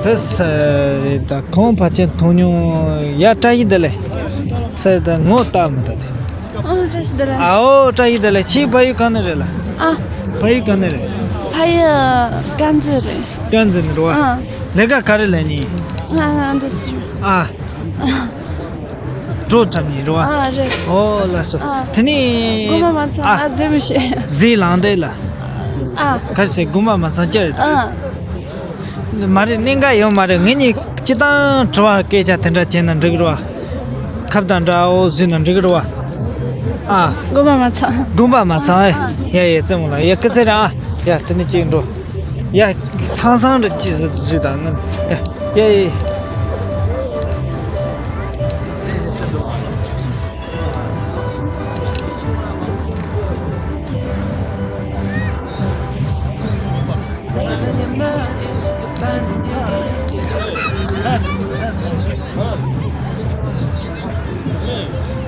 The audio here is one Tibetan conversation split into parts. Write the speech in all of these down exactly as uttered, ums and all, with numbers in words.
དེ་ས་རེད་ད། ཁོང་ཕལ་ཆེར་མཐོང་མྱོང་ཡ། བཀྲ་ཤིས་བདེ་ལེགས། ས་རེད་ད། ངོ་བལྟ་མི་ད་དེ། ཨ་བཀྲ་ཤིས་བདེ་ལེགས། ཨའོ་བཀྲ་ཤིས་བདེ་ལེགས། ཁྱེད་ཕ་ཡུལ་ག་ནས་རེད་ལ། ཨ། ཕ་ཡུལ་ག་ནས་རེད། ཕ་ཡུལ་དཀར་མཛེས་རེད། དཀར་མཛེས་ནས་རེད་བ། ཨ། ལས་ཀ་ག་རེ་ལས་ནི། ང་ང་འདི་སུ། ཨ། བྲོ་འཁྲབ་ནི་རེད་བ། ཨ་རེད། ཨོ་ལགས་སོ། ཨ། དེ་ནི། དགོན་པ་མ་ཚང་ཨ། ང་ཟས་མི་ཤེས། ཟས་ལངས་དེ་ལ། ཨ། ག་རེ་ཟེར། དགོན་པ་མ་ཚང་ཅི་རེད། ཨ། མ་རེད། གནད་འགག་ཡོད་མ་རེད། ངེད་གཉིས་སྤྱི་བཏང་དྲི་བ་སྐད་ཆ་དེ་འདྲ་བྱས་ན་འགྲིག་གི་རེད་བ། ཁབ་དང་འདྲ་བོ་བཟོས་ན་འགྲིག་གི་རེད་བ། ཨ། དགོན་པ་མ་ཚང་། དགོན་པ་མ་ཚང་ཨེ། ཨ། ཡ་ཡ་རྩེད་མོ་ལ་ཡ་སྐུ་ཚེ་རིང་ཨ། ཡ་དེ་ནས་གཅིག་འགྲོ། ཡ་སང་སང་འདྲ་ཅིག་བཟོས་དང་ཡ་ཡ་ཡ།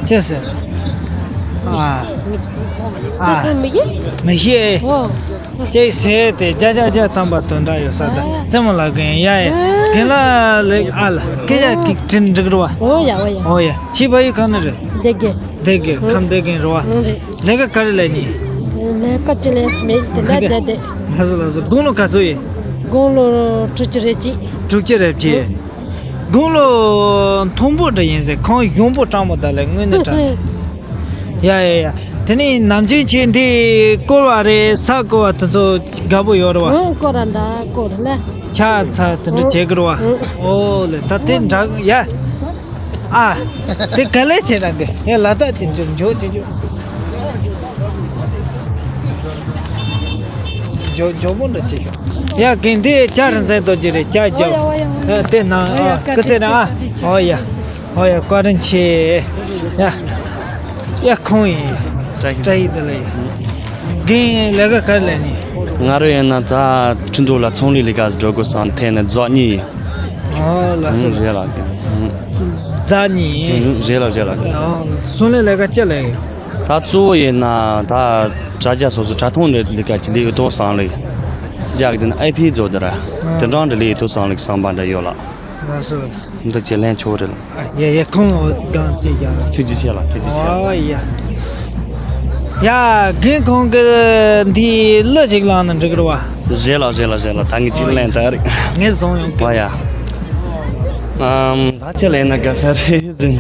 ཅི་ཟེར། ཨ། ཨ། མི་ཤེས། མི་ཤེས། ཨོ། ཅེས་ཟེར་ཏེ་བརྒྱ་ཆ་བརྒྱ་ཐམ་པ་དོན་དག་ཡོད་ས་ད། ཨ། རྩེད་མོ་ལ་གན་ཡ་ཡ། ཨ། རྒན་ལགས་ལེགས་ཨ་ལ་སྐད་ཆ་ཨ། ཅིག་དྲིས་འགྲིག་རེད་བ། ཨོ་ཡ་ཨོ་ཡ། ཨོ་ཡ། ཁྱེད་ཕ་ཡུལ་ག་ནས་རེད། སྡེ་དགེ། སྡེ་དགེ། ཨ། ཁམས་སྡེ་དགེ་རེད་བ། ཨ་རེད། ལས་ཀ་ག་རེ་ལས་ནི། ལས་ཀ་ཅི་ལས་མེད་དེ་འདྲ་བསྡད་དེ། ལགས་སོ་ལགས་སོ། དགུང་ལོ་ག་ཚོད་ཡིན། དགུང་ལོ་དྲུག་ཅུ་རེ་གཅིག་དྲུག་ཅུ་རེ་གཅིག་ཨ། དགུང་ལོ་མཐོན་པོ་འདྲ་ཡིན་ཟེར། ཁོང་གཞོན་པོ་སྤྲང་པོ་ད་ལས་དངོས་གནས་དྲང་། ཡ་ཡ་ཡ། དེ་ནས་ནམ་རྒྱུན་ཁྱེད་འདི་སྐོར་བ་རེད། ས་སྐོར་བ་དེ་ཚོ་དགའ་པོ་ཡོད་རེད་བ། ཨང་སྐོར་ར་འདྲ་སྐོར་ལ། ཆ་ཚ་དེ་འདྲ་བྱེད་དགོས་རེད་བ། ཨང་། ཨོ་ལེ་ད་དེ་འདྲ་ཡ། ཨ། དེ་ག་ལེ་བྱེད་ན་འདི་ཡ་ལ་དྭགས་དེ་འཇོག་འཇོག་དེ་འཇོག་འཇོག་འཇོག་པོ་འདྲ་བྱེད་ཤོག་ཡ་གན་དེ་ལྕགས་རིང་བསྲེལ་རྡོ་རྗེ་རེད། ལྕགས་རྒྱབ། ཨོ་ཡ་ཨོ་ཡ། ཨ་དེ་ནང་ཨོ་ཡ་ཨ་སྐུ་ཚེ་ན་ཨ། ཨོ་ཡ། ཨོ་ཡ། བཀའ་དྲིན་ཆེ། ཡ། ཡ་ཁོང་ཡིན། བཀྲ་ཤིས་བདེ་ལེགས། རྒན་ལས་ཀ་ག་རེ་ལས་ནི། ང་རང་ཡིན་ན་ད་ཁྲིན་ཏུའུ་ལ་ཚོང་ལས་ལས་ཀ་འགྲོ་དགོས་བསམ་ཐད་ནས་རྫོགས་གཉིས་ཡིན། ཨོ་ལགས་སོ་ཨུམ་ལགས་རེད་སོ། ལགས་གི་ཨུམ། རྫོགས་གཉིས་ཡིན། ཨུམ་རེད་ལགས་རེད་ལགས་གི། ཨོ་ཚོང་ལས་ལས་ཀ་ཅི་ལས་ཡོད། ད་གཙོ་བོ་ཡིན་ན་ད་དྲ་རྒྱ་སོ་སོ་དྲ་ཐོག་ནས་ལས་ཀ་ཅིག་ལས་ཡོད་དོ་བསམ་ལས་རྒྱག་གི་དེ་ན་ཨའི་ཕི་རྫོགས་དེ་ར་ཨ་དེ་འདྲ་འདྲ་ལས་ཡོད་དོ་བསམ་ལས་བསམ་པ་འདྲ་ཡོད་ལགས། ལགས་སོ་ལགས་སོ། འདི་ཅི་ལན་ཆོག་རེད་ལགས། ཨ་ཡ་ཡ། ཁོང་འོ་གང་ཅི་ཡ། ཐུགས་རྗེ་ཆེ་ལགས། ཐུགས་རྗེ་ཆེ་ལགས། ཨོ་ཡ། ཡ་རྒན་ཁོང་གི་འདི་གླུ་ཅིག་བླངས་ན་འགྲིག་རེད་བ། རེད་ལགས་རེད་ལགས་རེད་ལགས། ད་ངས་ཅིག་ཨོ་ལན་ད་རེད། ངས་བཟུང་ཡོང་གི། ཨོ་ཡ། ཨམ་ད་ཅི་ལན་ན་དགའ་ས་རེད་ཟིན།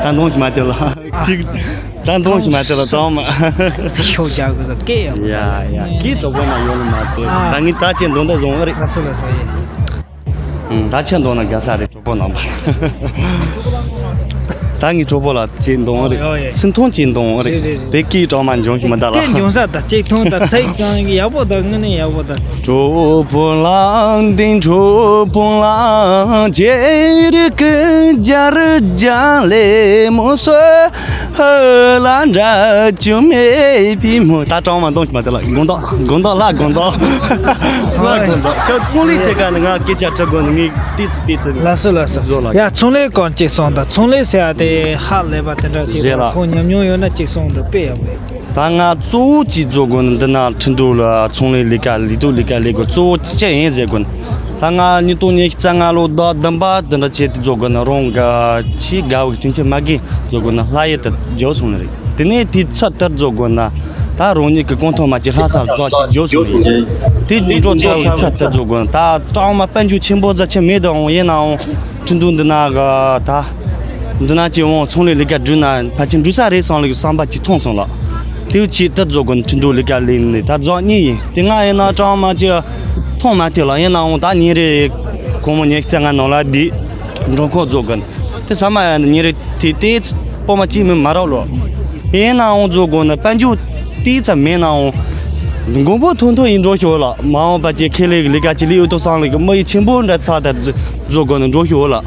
ད་འདོང་ཞིག་མ་དེ་ལ་ཅིག་ད་འདོང་ཞིག་མ་དེ་ལ་གྲོགས་མ། ཤོག་རྒྱག་དགོས་ས་སྐད་ཡག་པོ། ཡ་ཡ། སྐད་གྲོགས་པོ་ན་ཡོད་ལ་མ་དེ། ཨ། ད་ངས་ད་ཅི་འདོང་ད་བཟུང་བ་རེད། ལགས་སོ་ལགས་སོ་ཡིན། ཨང་། ད་ཁྱེད་འདོང་ན་དགའ་ས་རེད་གྲོགས་པོ་རྣམ་པ། ད་ངའི་གྲོགས་པོ་ལ་ཅིག་འདོང་རེད། ཨོ་ཡ། ཚུན་ཐུང་ཅིག་འདོང་རེད། རེད་རེད་རེད། དེ་སྐད་གྲོགས་མ་འབྱུང་ཞིག་མི་འདའ་ལ། སྐད་འབྱུང་ས་ད་ཅིག་ཐུང་ད་ཚིག་ཀྱང་ཡག་པོ་ད་དངོས་གནས་ཡག་པོ་ད། ད་གྲོགས་མ་འདོང་ཞིག་མ་དེ་ལ་དགོང་དག་དགོང་དག་ལ་དགོང་དག་ལ་དགོང་དག་ཤོག་ཚོང་ལས་ཐད་ཀ་ནས་ང་སྐད་ཆ་དྲི་དགོས་ནས་ངས་ཏི་ཙི་ཏི་ཙི། ལགས་སོ་ལགས་སོ། བཟོ་ལ། ཡ་ཚོང་ལས་སྐོར་ཅིག་སོང་ད། ཚོང་ལས་ཟེར་ཡ་དེ་ཧ་ལས་པ་དེ་འདྲ་ཅིག་རེད་ལ། ཁོང་ཉམས་མྱོང་ཡོད་ན་ཅིག་སོང་ད་དཔེ་ཡག་པོ་ཡོད། ད་ང་གཙོ་བོ་ཅིག་བཟོ་དགོས་ནི་འདི་ན་ཁྲིན་ཏུའུ་ལ་ཚོང་ལས་ལས་ཀ་ལས་དོ་ལས་ཀ་ལས་དགོས་གཙོ་བོ་ཅི་ཡིན་ཟེར་དགོས་ནི། ད་ང་ཉིས་སྟོང་ཉི་ཤུ་རྩ་ལྔ་ལོ་ཟླ་བདུན་པ་འདི་འདྲ་བྱས་ཏེ་བཟོ་དགོས་ནི་རང་གི་ཆེས་དགའ་བའི་དྲིན་ཆེན་མ་གི་བཟོ་དགོས་ནི་ལྷ་ཡུལ་དུ་འགྱོ་སོང་ནི་རེད། དེ་ནས་དེའི་ཚུལ་ལྟར་བཟོ་དགོས་ན་ད་རང་ཉིད་ཀྱི་གོང་ཐོག་མ་ཅིག་ལྷ་སར་བཟོ་ཅིག་འགྱོ་སོང་ནི་རེད། དེ་འགྲོ་ཚར་བའི་ཚུལ་ལྟར་བཟོ་དགོས་ན་ད་གྲང་མ་དཔལ་འབྱོར་ཆེན་པོ་ཟ་ཆེ་མེད་དུའང་ཡིན་ནའང་ཁྲིན་ཏུའུ་འདི་ན་གི་ད་འདི་ན་ཅི་འོང་ཚོང་ལས་ལས་ཀ་བསྒྲུབ་ན་ཕལ་ཆེར་འགྲུབ་ས་རེད་བསམ་ལུགས་བསམ་པ་ཅིག་ཐོན་སོང་ལ། དེའུ་ཆེད་དུ་བཟོ་དགོས་ནི་ཁྲིན་ཏུའུ་ལས་ཀ་ལས་ནི་ད་རྫོགས་གཉིས་ཡིན། དེ་ང་ཡིན་ན་གྲང་མ་ཅི་མཐོང་མ་ཐུབ་ལ་ཡིན་ནའང་ད་ཉིན་རེ་དགོང་མོ་ཉི་ཤུ་རྩ་ལྔ་ནང་ལ་བསྡད་འགྲོ་ཁོ་བཟོ་དགོས་ནི། དེ་ས་མ་ཡ་ནི་ཉིན་རེ་དེ་དེ་སྤོ་མ་གཅིག་མིན་མ་རག་ལོ། ཡིན་ནའང་བཟོ་དགོས་ན་དཔལ་འབྱོར་ཏིག་ཙམ་མེད་ནའང་མགོན་པོ་ཐོན་ཐོན་ཡིན་འགྲོ་ཤོག་ལ། མ་འོངས་པ་ཅིག་ཁེ་ལས་ཀྱི་ལས་ཀ་ཅིག་ལས་ཡོད་དོ་བསམ་ལས་ཀྱི་མི་ཡི་ཆེན་པོ་འདྲ་ཚ་ད་བཟོ་དགོས་ན་འགྲོ་ཤོག་ལ།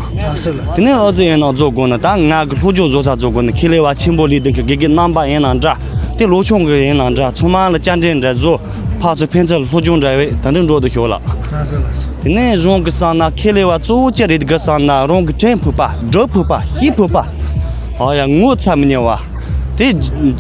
དེ་ནས་ཨ་ཙི་ཡིན་ན་བཟོ་དགོས་ན་ད་ང་གི་སློབ་སྦྱོང་བཟོ་ས་བཟོ་དགོས་ན་ཁེ་ལས་བ་ཆེན་པོ་ལས་དོན་གྱི་དགེ་རྒན་རྣམ་པ་ཡིན་ན་འདྲ། དེ་ལོ་ཆུང་གི་ཡིན་ན་འདྲ་ཚང་མ་ལ་བཅར་འདྲི་འདྲ་བཟོ། ཕར་ཚུར་ཕན་ཚུན་ལ་སློབ་སྦྱོང་འདྲ་བའི་ད་འདི་འགྲོ་དུ་ཤོག་ལ། ལགས་སོ་ལགས་སོ། དེ་ནས་རང་གི་བསམ་ན་ཁེ་ལས་བ་གཙོ་བོ་ཅི་རེད་གི་བསམ་ན་རང་གི་དྲན་ཕོད་པ་སྒྲུབ་ཕོད་པ་ཤེས་ཕོད་པ། ཨ་ཡ་ངོ་ཚ་མི་ཉན་བ། དེ་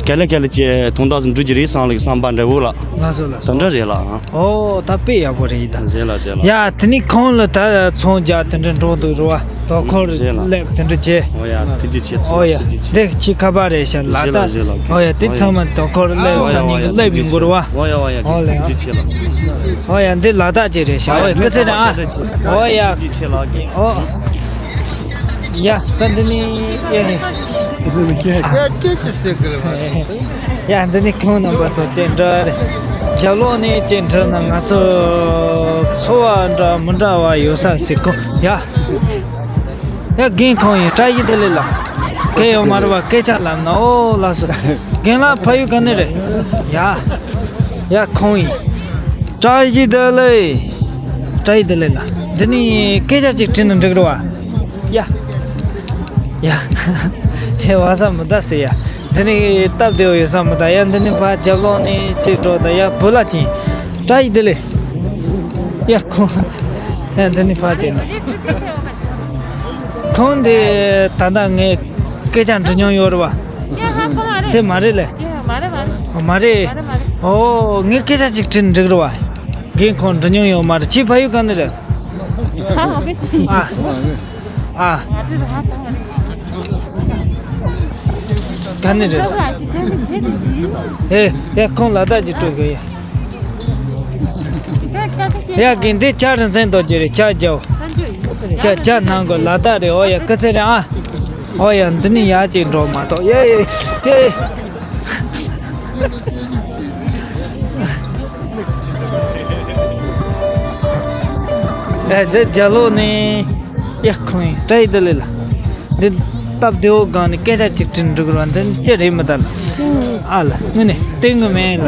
ག་ལེ་ག་ལེ་ཅེ་དོན་དག་ཟིན་འགྲུབ་ཀྱི་རེད་བསམ་ལ་གི་བསམ་པ་འདྲ་བོ་ལ། ལགས་སོ་ལགས་སོ། ད་འདྲ་རེད་ལ། ཨོ་ད་དཔེ་ཡག་པོ་རེད་ད། རེད་ལ་རེད་ལ། ཡ་དེ་ནི་ཁོང་ལ་ད་ཚོང་རྒྱག་དེ་འདྲ་འགྲོ་འདུག་རེད་བ། དོ་ཁོར་རེད་ལ། སླེབས་དེ་འདྲ་བྱས། ཨོ་ཡ་ཐུགས་རྗེ་ཆེ། ཨོ་ཡ། ཐུགས་རྗེ་ཆེ། འདི་ཁྱི་ཁ་པར་རེད་ཤག་ལ་རེད་ལ་ད། རེད་ལ། ཨོ་ཡ་དེ་ཚང་མ་དོ་ཁོར་སླེབས་ཨོ་ཡ་ས་ནི་ཨོ་ཡ་སླེབས་ཡིན་དགོས་རེད་བ། ཨོ་ཡ་ཨོ་ཡ་ཨོ་ལེ། ཐུགས་རྗེ་ཆེ་ལ། ཨོ་ཡ་འདི་ལ་དྭགས་ཅིག་རེད་ཤག་ཨོ་ཡ་སྐུ་ཚེ་རིང་ཨ། ཨོ་ཡ། ཐུགས་རྗེ་ཆེ་ལ། ཨོ། ཡ་ད་འདི་ནི་ཨེ་རེད། ཡ་ཁྱེད་ཀྱི་ཟེར་གི་རེད་མ་རེད། ཡ་འདི་ནི་ཁོང་རྣམ་པ་ཚོ་ཅིག་འདྲ་རེད། རྒྱབ་ལོགས་ནས་ཅིག་འདྲ་ན་ང་ཚོ་འཚོ་བ་འདྲ་མི་འདྲ་བ་ཡོད་ས་ཞིག་ཁོང་ཡ། ཡ་རྒན་ཁོང་ཡིན། བཀྲ་ཤིས་བདེ་ལེགས་ལ། སྐད་ཡོད་མ་རེད་བ། སྐད་ཆ་ལབ་ན་ཨོ་ལགས་སོ། རྒན་ལགས་ཕ་ཡུལ་ག་ནས་རེད། ཡ། ཡ་ཁོང་ཡིན། བཀྲ་ཤིས་བདེ་ལེགས། བཀྲ་ཤིས་བདེ་ལེགས་ལ། འདི་ནི་སྐད་ཆ་ཅིག་དྲིས་ན་འགྲིག་རེད་བ། ཡ། ཡ། ཧེ་བ་ས་མི་ད་ཟེར་ཡ། འདི་ནི་སྟབས་བདེ་བོ་ཡོད་ས་མི་ད་ཡ། འདི་ནི་ཕ་རྒྱབ་ལོགས་ནས་ཅིག་འགྲོ་ད་ཡ་བུ་ལ་ཅིག་བཀྲ་ཤིས་བདེ་ལེགས། ཡ་ཁོང་། ཡ་འདི་ནི་ཕ་ཅིག་ན། ཁོང་འདི་ད་ལྟ་ངས་སྐད་ཆ་འདྲི་མྱོང་ཡོད་རེད་བ། དེ་མ་རེད་ལེ། མ་རེད་མ་རེད། མ་རེད། ཨོ་ངས་སྐད་ཆ་ཅིག་དྲིས་འགྲིག་རེད་བ། རྒན་ཁོང་འདྲི་མྱོང་ཡོད་མ་རེད། ཁྱེད་ཕ་ཡུལ་ག་ནས་རེད། ཨ། ཨ། ག་ནས་རེད། ཨེ་ཨེ་ཁོང་ལ་དྭགས་ཀྱི་སྤྲོད་དགོས་ཡ། ཡ་གི་འདི་ཇ་རིན་ཆེན་རྡོ་རྗེ་རེད། ཇ་རྒྱའོ། ཇ་ཇ་ནང་གོ་ལ་དྭགས་རེད། ཨོ་ཡ་སྐུ་ཚེ་རིང་ཨ། ཨོ་ཡ་འདི་ནི་ཡ་ཅིག་འགྲོ་མ་གཏོགས་ཡ་ཡ་ཡ། ཨེ་འདི་རྒྱ་ལོ་ནི་ཡ་ཁོང་ཡིན། བཀྲ་ཤིས་བདེ་ལེགས་ལ། འདི་སྟབས་བདེ་བོ་སྒང་ནས་སྐད་ཆ་ཅིག་དྲིས་འགྲོ་གི་རེད་བ། འདི་ཅི་རེད་མི་ལྟར་ལ། ཨ་ལ་དངོས་གནས་བསྟན་གི་མེད་ལ།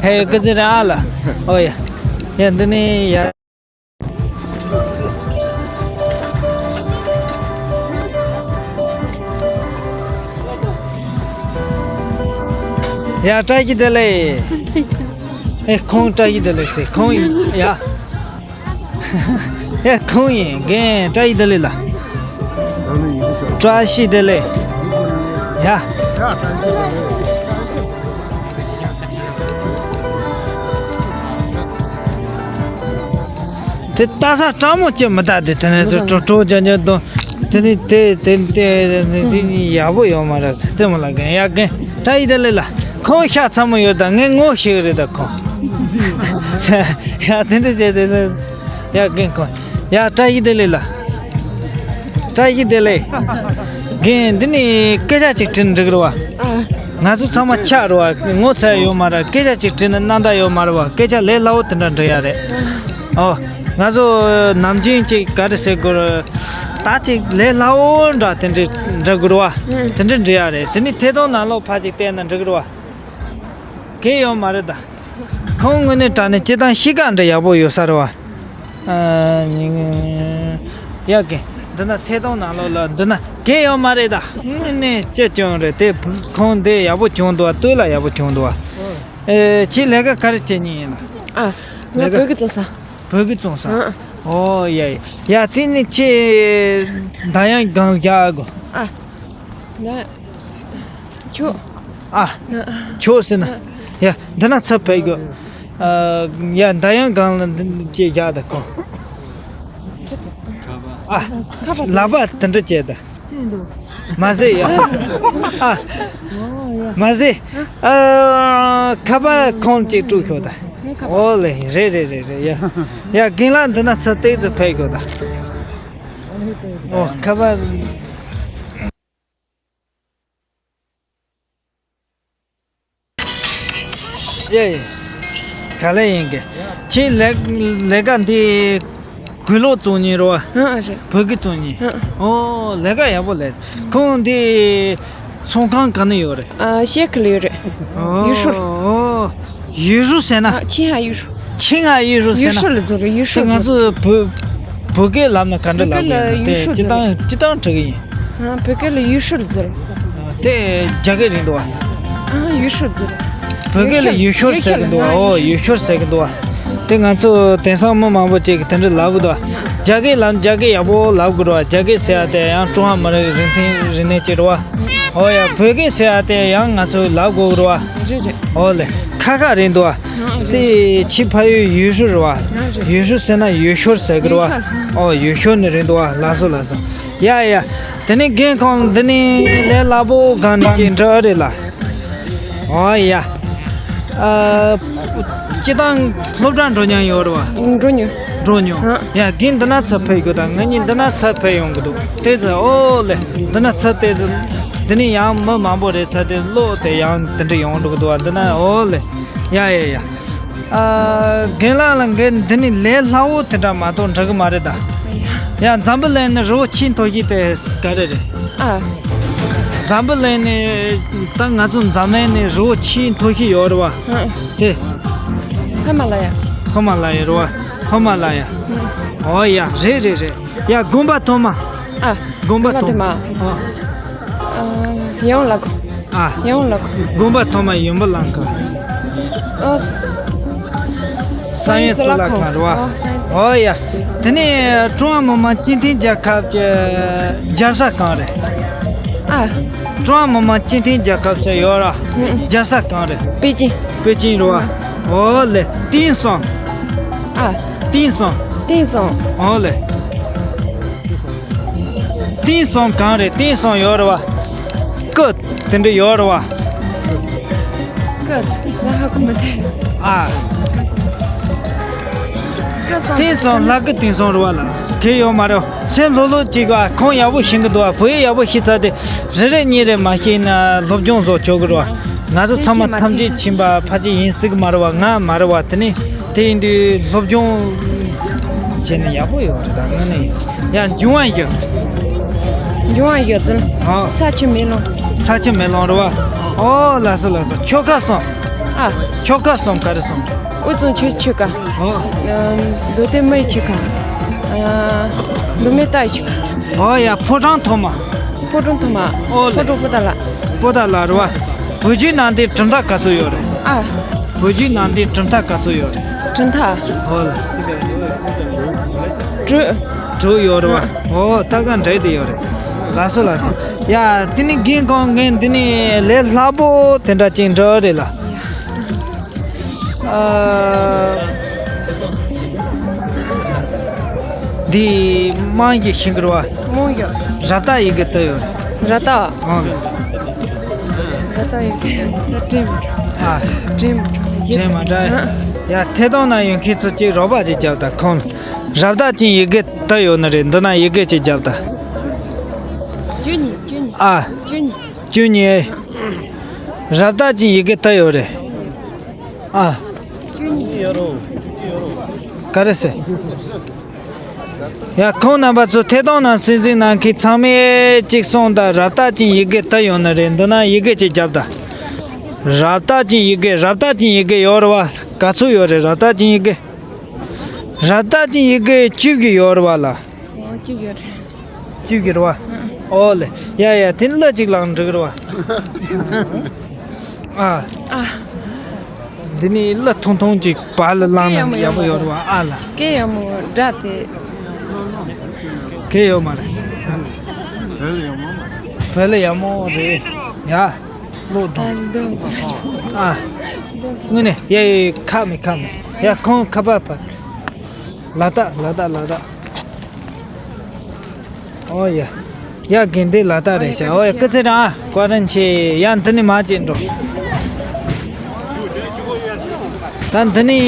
ཧེ་ཀི་ཙི་རེད་ཨ་ལ། ཨོ་ཡ། ཡ་འདི་ནི་ཡ། ཡ་བཀྲ་ཤིས་བདེ་ལེགས། ཨེ་ཁོང་བཀྲ་ཤིས་བདེ་ལེགས་ཟེར་ཁོང་ཡིན་ཡ། ཡ་ཁོང་ཡིན། རྒན་བཀྲ་ཤིས་བདེ་ལེགས་ལ། བཀྲ་ཤིས་བདེ་ལེགས། ཡ། དེ་ལྟ་ས་སྤྲང་མོ་ཅི་མི་ལྟ་དེ་དེ་ནས་དེ་ཀྲོ་ཀྲོ་ཅན་ཅན་དང་དེ་ནས་དེ་དེ་དེ་དེ་ནས་དེ་ནས་ཡག་པོ་ཡོད་མ་རེད། རྩེད་མོ་ལ་རྒན་ཡ་རྒན་བཀྲ་ཤིས་བདེ་ལེགས་ལ། ཁོང་ཤ་ཚ་མོ་ཡོད་ད་ངས་ངོ་ཤེས་གི་རེད་ད་ཁོང་། ཡ་དེ་འདྲ་བྱས་དེ་ནས་ཡ་རྒན་ཁོང་ཡ་བཀྲ་ཤིས་བདེ་ལེགས་ལ། བཀྲ་ཤིས་བདེ་ལེགས། རྒན་འདི་ནས་སྐད་ཆ་ཅིག་དྲིས་འགྲིག་རེད་བ། ང་ཚོ་ཚང་མ་ཆགས་རེད་བ། ངོ་ཚ་ཡོད་མ་རེད། སྐད་ཆ་ཅིག་དྲིས་ན་རྣམ་དག་ཡོད་མ་རེད་བ། སྐད་ཆ་ལས་སླ་བོ་དེ་འདྲ་འདྲི་ཡ་རེད། ཨོ། ང་ཚོ་ནམ་རྒྱུན་ཅིག་ག་རེ་ཟེར་དགོས་རེད། ད་ཅིག་ལས་སླ་བོ་འདྲ་དེ་འདྲ་འདྲི་དགོས་རེད་བ། དེ་འདྲ་འདྲི་ཡ་རེད། དེ་ནི་ཐད་གཏོང་ནང་ལོགས་ཕར་ཅིག་བལྟས་ན་འགྲིག་རེད་བ། གལ་ཡོད་མ་རེད་ད། ཁོང་དངོས་གནས་དྲང་གནས་སྤྱིར་བཏང་གཤིས་ཀ་འདྲ་ཡག་པོ་ཡོད་ས་རེད་བ། ཨ། ཡག་གི། འདི་ན་ཐད་གཏོང་ནང་ལོགས་ལ་འདི་ན་གལ་ཡོད་མ་རེད་ད། དངོས་གནས་ཅི་བྱུང་རེད་དེ། ཁོང་འདི་ཡག་པོ་བྱུང་འདུག་བ། སྟོད་ལ་ཡག་པོ་བྱུང་འདུག་བ། ཨེ། ཁྱེད་ལས་ཀ་ག་རེ་བྱེད་མཁན་ཡིན་ལ། ཨ། ང་ལས་ཀ་བོད་ཀྱི་བཙོང་ས། བོད་ཀྱི་བཙོང་ས། ཨ། ཨོ་ཡ་ཡ། ཡ་དེ་ནི་ཁྱེད་འདམ་གཡང་སྒང་ལ་བཞག་གོ། ཨ། ང་། ཁྱོད། ཨ། ང་། ཁྱོད་ཟེར་ན། ཡ། འདི་ན་ཚབ་ཕེབས་དགོས། ཨ། ཡ་འདམ་གཡང་སྒང་ལ་འདི་ཅེས་བཞག་ད་ཁོ། ཨ། ཁ་པར། ལག་པ་དེ་འདྲ་བྱས་ད། མ་ཟེར་ཡ། ཨ། མ་ཟེར། ཨ། ཁ་པར་ཁོང་གཅིག་དཀྲུགས་ཤོག་ད། ངའི་ཁ་པར། ཨོ་ལེ། རེད་རེད་རེད་རེད་ཡ། ཡ་རྒན་ལགས་འདི་ན་ཚབ་ཏོག་ཙམ་ཕེབས་དགོས་ད། ཨོ་ཁ་པར། ཡེ། ག་ལེ་ཡིན་གི། ཁྱེད་ལས་ལས་ཀ་འདི་གོས་ལོག་བཙོང་མཁན་རེད་བ། ཨ་རེད། བོད་གོས་བཙོང་མཁན། ཨ། ཨོ་ལས་ཀ་ཡག་པོ་ལས། ཁོང་འདི་ཚོང་ཁང་ག་ན་ཡོད་རེད། ཨ། ཤེལ་ཁ་ལ་ཡོད་རེད། ཨོ། ཡུས་ཧྲུའུ། ཨོ། ཡུས་ཧྲུའུ་ཟེར་ན། ཨ། ཆིང་ཧ་ཡུས་ཧྲུའུ། ཆིང་ཧ་ཡུས་ཧྲུའུ་ཟེར་ན། ཡུས་ཧྲུའུ་ལ་འཛུལ་རེད། ཡུས་ཧྲུའུ་ལ་འཛུལ། ང་ཚོ་བོད་བོད་སྐད་ལབ་ན་ག་འདྲ་ལབ་དགོས་ཡིན་ན། དེ་སྤྱིར་བཏང་སྤྱིར་བཏང་དྲི་གི་ཡིན། ཨ། བོད་སྐད་ལ་ཡུས་ཧྲུའུ་ལ་འཛུལ། ཨ། དེ་རྒྱ་སྐད་རེད་འདུག་བ། ཨ། ཡུས་ཧྲུའུ་ལ་འཛུལ། བོད་སྐད་ལ་ཡུལ་ཤུལ་ཟེར་གི་འདུག་བ། ཨོ་ཡུལ་ཤུལ་ཟེར་གི་འདུག་བ། དེ་ང་ཚོ་དེང་སང་མི་མང་པོ་ཅིག་གིས་དེ་འདྲ་ལབ་གི་འདུག་བ། རྒྱ་སྐད་ལབ་རྒྱ་སྐད་ཡག་པོ་ལབ་དགོས་རེད་བ། རྒྱ་སྐད་ཟེར་ཡ་དེ་ཡང་ཀྲུང་ཧྭ་མི་རིགས་རིགས་མཐུན་རིག་གནས་ཅིག་རེད་བ། ཨོ་ཡ། བོད་སྐད་ཟེར་ཡ་དེ་ཡང་ང་ཚོས་ལབ་དགོས་རེད་བ། རེད་རེད། ཨོ་ལེ། ཁ་ཁ་རེད་འདུག་བ། དེ་ཕྱི་ཕ་ཡུལ་ཡུལ་ཤུལ་རེད་བ། ཡུལ་ཤུལ་ཟེར་ན་ཡུལ་ཤུལ་ཟེར་གི་རེད་བ། ཨོ་ཡུལ་ཤུལ་ནས་རེད་འདུག་བ། ལགས་སོ་ལགས་སོ། ཡ་ཡ། དེ་ནས་རྒན་ཁོང་འདི་ནས་ལས་སླ་པོ་གང་ནས་ཅིག་འདྲི་ཨ་རེད་ལ། ཨོ་ཡ། ཨ། སྤྱིར་བཏང་སློབ་གྲྭ་འགྲོ་མྱོང་ཡོད་རེད་བ། འགྲོ་མྱོང་། འགྲོ་མྱོང་། ཨ། ཡ་རྒན་འདི་ན་ཚུར་ཕེབས་ཡོད་ད། ང་གཉིས་འདི་ན་ཚུར་ཕེབས་ཡོང་གི་འདུག་དེ་ཚོ་ཨོ་ལེ། འདི་ན་ཚུར་དེ་ཚོ། འདི་ནས་ཡང་མི་མང་པོ་རེད་ཚུར་དེ་ལོག་དེ་ཡང་དེ་འདྲ་ཡོང་འགྲོ་གི་འདུག་བ། འདི་ན་ཨོ་ལེ། ཡ་ཡ་ཡ། ཨ། རྒན་ལགས་ལ་འདི་ནས་ལས་སླ་པོ་དེ་འདྲ་མ་གཏོགས་འགྲིག་གི་མ་རེད་ད། ཡ་འཛམ་བུ་གླིང་ནས་རི་བོ་ཆེས་མཐོ་ཤོས་དེ་ག་རེ་རེད། ཨ། འཛམ་བུ་གླིང་ནས་ད་ང་ཚོ་འཛམ་གླིང་ནས་རི་བོ་ཆེས་མཐོ་ཤོས་ཡོད་རེད་བ། ཨ། དེ། ཧི་མ་ལ་ཡ། ཧི་མ་ལ་ཡ་རེད་བ། ཧི་མ་ལ་ཡ། ཨ། ཨོ་ཡ། རེད་རེད་རེད། ཡ་དགོན་པ་ཐོག་མ། ཨ། དགོན་པ་ཐོག་མ། ཨ། ཡང་ལ་གོ། ཨ། ཡང་ལ་གོ། དགོན་པ་ཐོག་མ་ཡོན་པོ་ལང་ཁ། ཨ། ས་ཡོན་གཙུག་ལག་ཁང་རེད་བ། ཨ། ས་ཡོན། ཨོ་ཡ། དེ་ནས་ཀྲུང་ཧྭ་མི་དམངས་སྤྱི་མཐུན་རྒྱལ་ཁབ་ཀྱི་རྒྱལ་ས་གང་རེད། ཨ། ཀྲུང་ཧྭ་མི་དམངས་སྤྱི་མཐུན་རྒྱལ་ཁབ་ཟེར་ཡོད་ར། ཨ། རྒྱལ་ས་གང་རེད། པེ་ཅིང་། པེ་ཅིང་རེད་བ། ཨོ་ལེ། ཏིང་སོང་། ཨ། ཏིང་སོང་། ཏིང་སོང་། ཨོ་ལེ། ཏིང་སོང་གང་རེད། ཏིང་སོང་ཡོད་རེད་བ། ཀི་དེ་འདྲ་ཡོད་རེད་བ། ཀི་ལ་ཧ་གོ་མི་ཐེ། ཨ། ཀི་སོང་། ཏིང་སོང་ལ་ཀི་ཏིང་སོང་རེད་བ་ལ། གལ་ཡོད་མ་རེད། སེམས་ལྷོད་ལྷོད་ཅིག་བ། ཁོང་ཡག་པོ་ཤེས་གི་འདུག་བ། བོད་ཡིག་ཡག་པོ་ཤེས་ཚར་དེ་རེ་རེ་གཉིས་རེ་མ་ཤེས་ན་སློབ་སྦྱོང་བཟོ་ཆོག་གི་རེད་བ། ང་ཚོ་ཚང་མ་ཐམས་ཅད་ཕྱིན་པ་ཕལ་ཆེར་ཡིན་སྲིད་གི་མ་རེད་བ། ང་མ་རེད་བ། དེ་ནི་དེ་ཡིན་དུས་སློབ་སྦྱོང་བྱས་ན་ཡག་པོ་ཡོད་རེད་ད། དངོས་གནས་ཡ། འབྱུང་བ་བཞི། འབྱུང་བ་བཞི་ཟེར་ན། ཨ། ས་ཆུ་མེ་རླུང་། ས་ཆུ་མེ་རླུང་རེད་བ། ཨོ་ལགས་སོ་ལགས་སོ། ཆོལ་ཁ་གསུམ། ཨ། ཆོལ་ཁ་གསུམ་ག་རེ་གསུམ། དབུས་གཙང་ཆོལ་ཆོལ་ཁ། ཨོ། མདོ་སྟོད་མི་ཡི་ཆོལ་ཁ། མདོ་སྨད་རྟ་ཡི་ཆོལ་ཁ། ཨོ་ཡ། ཕོ་བྲང་ཐོག་མ། ཕོ་བྲང་ཐོག་མ། ཨོ་ལེ། ཕོ་བྲང་པོ་ཏཱ་ལ། པོ་ཏཱ་ལ་རེད་བ། བོད་བརྒྱུད་ནང་བསྟན་གྲུབ་མཐའ་ག་ཚོད་ཡོད་རེད། ཨ། བོད་བརྒྱུད་ནང་བསྟན་གྲུབ་མཐའ་ག་ཚོད་ཡོད་རེད། གྲུབ་མཐའ། ཨོ་ལེ། དྲུག་དྲུག་ཡོད་རེད་བ། ཨོ་ད་ག་འདྲ་དེ་ཡོད་རེད། ལགས་སོ་ལགས་སོ། ཡ་དེ་ནི་རྒན་ཁོང་ངས་འདི་ནི་ལས་སླ་པོ་དེ་འདྲ་ཅིག་འདྲ་རེད་ལ། ཨ། འདི་དམངས་ཀྱི་ཤིང་ཀུར་བ། དམངས་ཀྱི། རབ་བཏགས་ཡི་གེ་བཏགས་ཡོད། རབ་བཏགས། ཨང་། རབ་བཏགས་ཡི་གེ་ད་དྲན་མི་འདུག་ཨ། དྲན་མི་འདུག་དྲན་མ་འདྲ། ཨ། ཡ་ཐད་གཏོང་ན་ཡོད་མཁན་ཚོ་གཅིག་རོགས་པ་ཅིག་རྒྱབ་དང་། ཁོང་རབ་བཏགས་ཅན་ཡི་གེ་བཏགས་ཡོད་ནི་རེད། འདི་ན་ཡི་གེ་ཅིག་རྒྱབ་དང་། བཅུ་གཉིས། བཅུ་གཉིས། ཨ། བཅུ་གཉིས། བཅུ་གཉིས། རབ་བཏགས་ཅན་ཡི་གེ་བཏགས་ཡོད་རེད། ཨ། ག་རེ་ཟེར། ཡ་ཁོང་རྣམ་པ་ཚོ་ཐད་གཏོང་ནང་གསན་གཟིགས་གནང་མཁན་ཚང་མས་གཅིག་གསུངས་དང་། རབ་བཏགས་ཅན་ཡི་གེ་བཏགས་ཡོད་ནི་རེད། འདི་ན་ཡི་གེ་གཅིག་རྒྱབ་དང་། རབ་བཏགས་ཅན་ཡི་གེ། རབ་བཏགས་ཅན་ཡི་གེ་ཡོད་རེད་བ། ག་ཚོད་ཡོད་རེད། རབ་བཏགས་ཅན་ཡི་གེ། རབ་བཏགས་ཅན་ཡི་གེ་བཅུ་གི་ཡོད་རེད་བ་ལ། ཨོ་བཅུ་ཡོད་རེད། བཅུ་གི་རེད་བ། ཨོ་ལེ། ཡ་ཡ་དེ་ནི་གླུ་གཅིག་བླངས་འགྲིག་རེད་བ། ཨ། ཨ། འདི་ནི་གླུ་ཐུང་ཐུང་ཅིག་བར་ལ་བླངས་ན་ཡག་པོ་ཡོད་རེད་བ། ཨ་ལ། སྐད་ཡག་མོ་སྒྲ་དེ། སྐད་ཡོད་མ་རེད། བོད་ལ་ཡག་མོ་མ་རེད། བོད་ལ་ཡག་མོ་རེད། ཡ། ལོ་དང་། ཨ། དངོས་གནས་ཡ་ཡ་ཡ་ཁ་མི་ཁ་མི། ཡ་ཁོང་ཁ་པར་ཕར། ལ་དྭགས་ལ་དྭགས་ལ་དྭགས། ཨོ་ཡ། ཡ་དགེ་འདུན་ལ་དྭགས་རེད་ཤག་ཨོ་ཡ་སྐུ་ཚེ་རིང་ཨ། བཀའ་དྲིན་ཆེ། ཡ་འདི་ནི་མ་བྱེད་འགྲོ། ད་འདི་ནི་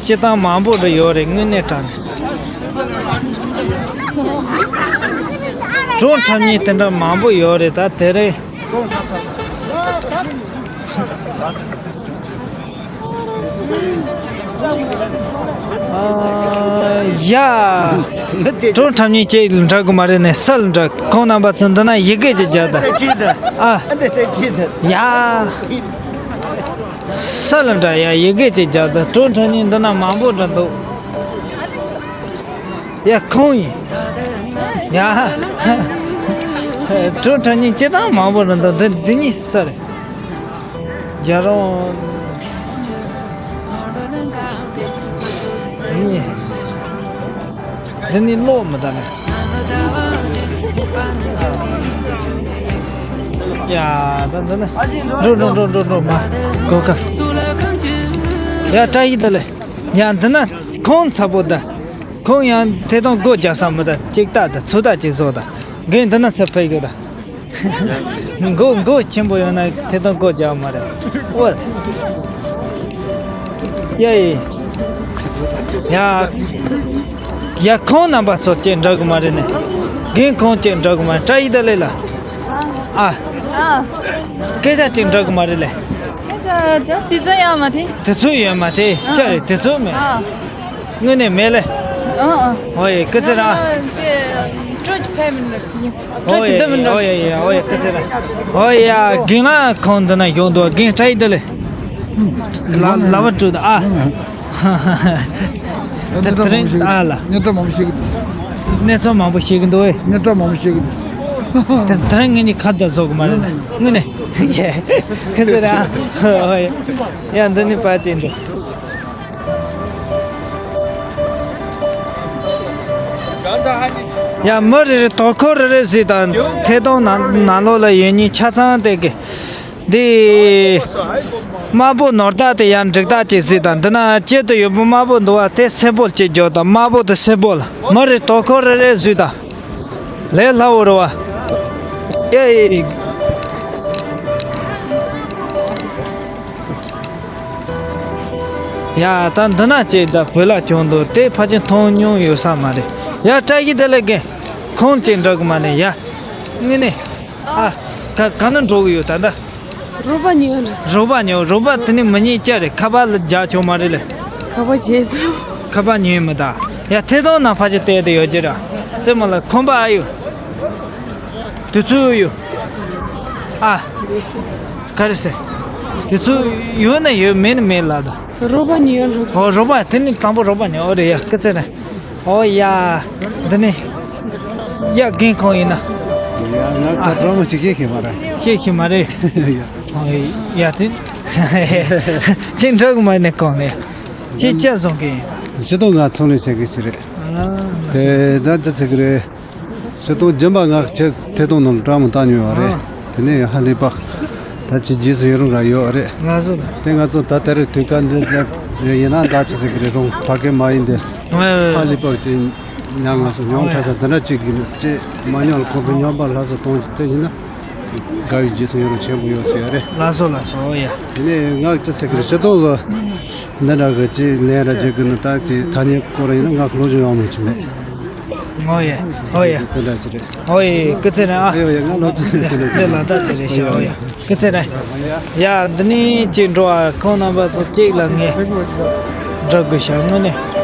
སྤྱི་བཏང་མང་པོ་རེ་ཡོད་རེད། དངོས་གནས་དྲང་གནས། ཀྲུང་ཁྲབ་གཉིས་དེ་འདྲ་མང་པོ་ཡོད་རེད། ད་དེ་རེད། ཨ། ཡ། ཀྲུང་ཁྲབ་གཉིས་ཅིག་འདྲ་གི་མ་རེད་ནས་སལ་འདྲ། ཁོང་རྣམ་པ་ཚོ་འདི་ན་ཡི་གེ་ཅིག་རྒྱག་ད། ཨ། ཡ། སལ་འདྲ་ཡ་ཡི་གེ་ཅིག་རྒྱག་ད། ཀྲུང་ཁྲབ་གཉིས་འདི་ན་མང་པོ་འདྲ་འདུག་ཡ་ཁོང་ཡིན། ཡ། ཀྲུང་ཁྲབ་གཉིས་སྤྱི་བཏང་མང་པོ་འདྲ་འདུག་འདི་འདི་གཉིས་སལ་རེད། རྒྱ་རོང་། འདི་ནི་གློག་མི་འདུག་ནས། ཡ། ད་འདི་ན། འགྲོ་འགྲོ་འགྲོ་འགྲོ་འགྲོ་མ། གོ་ཀ་ཡ། བཀྲ་ཤིས་བདེ་ལེགས། ཡ། འདི་ན་ཁོང་ཚ་པོ་ད། ཁོང་ཡང་ཐད་གཏོང་སྒོ་རྒྱག་ས་མི་ད། ཅིག་ལྟ་ད། ཚོད་ལྟ་ཅིག་བཟོ་ད། རྒན་འདི་ན་ཚ་ཕེབས་ཡོད་ད། མགོ་མགོ་ཆེན་པོ་ཡོད་ན་ཐད་གཏོང་སྒོ་རྒྱག་མ་རེད། ཨོ། ཡ་ཡི། ཡ། ཡ། ཁོང་རྣམ་པ་ཚོ་ཅིག་འགྲོ་གི་མ་རེད་ནས། རྒན་ཁོང་ཅིག་འགྲོ་གི་མ་རེད། བཀྲ་ཤིས་བདེ་ལེགས་ལ། ཨ། ཨ། སྐད་ཆ་ཅིག་འགྲོ་གི་མ་རེད་ལེ། སྐད་ཆ་དེ་ཚོ་ཡོད་མ་དེ། དེ་ཚོ་ཡོད་མ་དེ། ཨ། ཅི་རེད། དེ་ཚོ་མེད། ཨ། དངོས་གནས་མེད་ལེ། ཨ་ཨ། ཨོ་ཡེ། སྐུ་ཚེ་རིང་། ཨ། དེ་སྤྲོ་ཅིག་ཕེབས་མིན་ལ་ཉི། སྤྲོ་ཅིག་འདི་མིན་འགྲོ། ཨོ་ཡེ་ཡེ། ཨོ་ཡེ། སྐུ་ཚེ་རིང་། ཨོ་ཡ། རྒན་ལགས་ཁོང་འདི་ན་ཡོང་འདུག་རྒན་བཀྲ་ཤིས་བདེ་ལེགས། ལ་ལ་བ་དྲུག་ད་ཨ། དེ་དེ་རིང་ཨ་ལ། གནས་སྟངས་མང་པོ་ཤེས་ཀྱི་འདུག་གནས་ཚུལ་མང་པོ་ཤེས་ཀྱི་འདུག་ཨེ། གནས་སྟངས་མང་པོ་ཤེས་ཀྱི་འདུག་དེ་དེ་རིང་ངེད་གཉིས་ཁ་བརྡ་བཟོ་གི་མ་རེད་ན། དངོས་གནས། ཁྱེད་ཚོ་ར། ཨོ་ཡ། ཡ། འདི་ནི་ཕ་ཅིག་འདུག་ཡ། མི་རེ་རེ་དོ་ཁུར་རེ་རེ་བྱེད་དང་། ཐད་གཏོང་ནང་ནང་ལོགས་ལ་ཡོད་མཁན་ཆ་ཚང་དེ་གི་འདི་དམར་པོ་ནོར་བདག་དེ་ཡང་འགྲིག་རྟགས་ཅིག་བྱེད་དང་། འདི་ན་དཀྱིལ་དུ་ཡོད་པོ་དམར་པོ་འདུག་བ། དེ་སེར་པོ་ཅིག་རྒྱོབ་དང་། དམར་པོ་དེ་སེར་པོ་ལ། མི་རེ་དོ་ཁུར་རེ་རེ་བྱེད་དང་། ལས་སླ་བོ་རེད་བ། ཨེ། ཡ། ད་འདི་ན་ཅིག་ད་བོད་ལྭ་གྱོན་འདུག་དེ་ཕལ་ཆེར་མཐོང་མྱོང་ཡོད་ས་མ་རེད། ཡ། བཀྲ་ཤིས་བདེ་ལེགས་རྒན། ཁོང་ཅིག་འགྲོ་གི་མ་རེད་ཡ། དངོས་གནས། ཨ། ག་ག་ན་འགྲོ་གི་ཡོད་ད་ད། རོགས་པ་ཉོས་རེད། རོགས་པ་ཉོས། རོགས་པ་དེ་ནི་མི་ཉེས་ཅི་རེད། ཁ་པར་ལ་རྒྱག་ཆོག་མ་རེད་ལེ། ཁ་པར་བརྗེད་སོང་། ཁ་པར་ཉོས་མི་ད། ཡ། ཐད་གཏོང་ནང་ཕལ་ཆེར་བལྟས་ཏེ་ཡོད་ཀྱི་ར། རྩེད་མོ་ལ་ཁོམ་པ་ཨ་ཡོད། དེ་ཚོ་ཡོད། ཨ། ག་རེ་ཟེར། དེ་ཚོ་ཡོད་ན་ཡོད། མེད་ན་མེད་ལ་ད། རོགས་པ་ཉོས་རེད། ཨོ། རོགས་པ་དེ་ནི་དང་པོ་རོགས་པ་ཉོས། ཨོ་རེད་ཡ། སྐུ་ཚེ་རིང་། ཨོ་ཡ། འདི་ནི། ཡ། རྒན་ཁོང་ཡིན་ན། ཡ། ང་ད་ཨ། སྤྲང་མོ་ཞིག་ཤེས་ཤེས་མ་རེད། ཤེས་ཤེས་མ་རེད། ཡ། ཨོ་ཡ། དེ། ཁྱེད་འགྲོ་གི་མ་ནས་གོང་ནས། ཁྱེད་ཅི་བཟོ་གི་ཡིན། ཞུ་དོན་ང་ཚོང་ལས་བྱེད་གི་ཞིག་རེད། ཨ། དེ་ད་ཅི་ཟེར་གི་རེད། ཞུ་དོན་རྒྱུན་པ་ང་ཁྱེད་ཐད་གཏོང་ནང་ལ་སྤྲང་མོ་བཏང་མྱོང་བ་རེད། ཨ། དེ་ནས་ཧ་ལས་པ། ད་ཅི་རྗེས་སུ་ཡི་རང་ར་ཡོད་རེད། ང་ཚོ་ལ། དེ་ང་ཚོ་ད་ལྟ་རེ་དུས་སྐབས་འདི་ལ་ཡིན་ན་ད་ཅི་ཟེར་གི་རེད། རོང་ཕ་གི་མ་ཡིན་ཏེ། ཧ་ལས་པ་ཅི་ཉང་ང་ཚོ་ཉོང་ཁྲ་ས་དེ་འདྲ་ཅིག་གི་ཅི་མ་ཉོང་ལ་ཁོང་ཚོ་ཉོ་པ་ལ་སོ་གཏོང་ཅི་དེ་ཡིན་ན། དགའ་བའི་རྗེས་སུ་ཡི་རང་ཆེན་པོ་ཡོད་ཟེར་ཡ་རེད། ལགས་སོ་ལགས་སོ། ཨོ་ཡ། དེ་ནས་ང་ཅི་ཟེར་གི་རེད། ཞུ་དོན་གི་འདི་འདྲ་གི་ཅི་ལན་ར་ཅིག་གི་ནི་ད་ཅི་ཐ་སྙད་སྐོར་ཡིན་ན་ང་ལོ་རྒྱུས་ཡོང་མི་ཆི་མེད། ཨོ་ཡ། ཨོ་ཡ། དེ་འདྲ་ཅི་རེད། ཨོ་ཡ། སྐུ་ཚེ་རིང་ཨ། ཨོ་ཡ། ང་ལོ་རྒྱུས་དེ་འདྲ་ཅི་རེད། དེ་ལ་ད་ཅི་རེད་ཤག་ཨོ་ཡ། སྐུ་ཚེ་རིང་། ཡ། འདི་ནས་ཅིག་འགྲོ་ཨ། ཁོང་རྣམ་པ་ཚོ་གཅིག་ལ་ངས་འགྲོ་དགོས་ཤག་དངོས་གནས།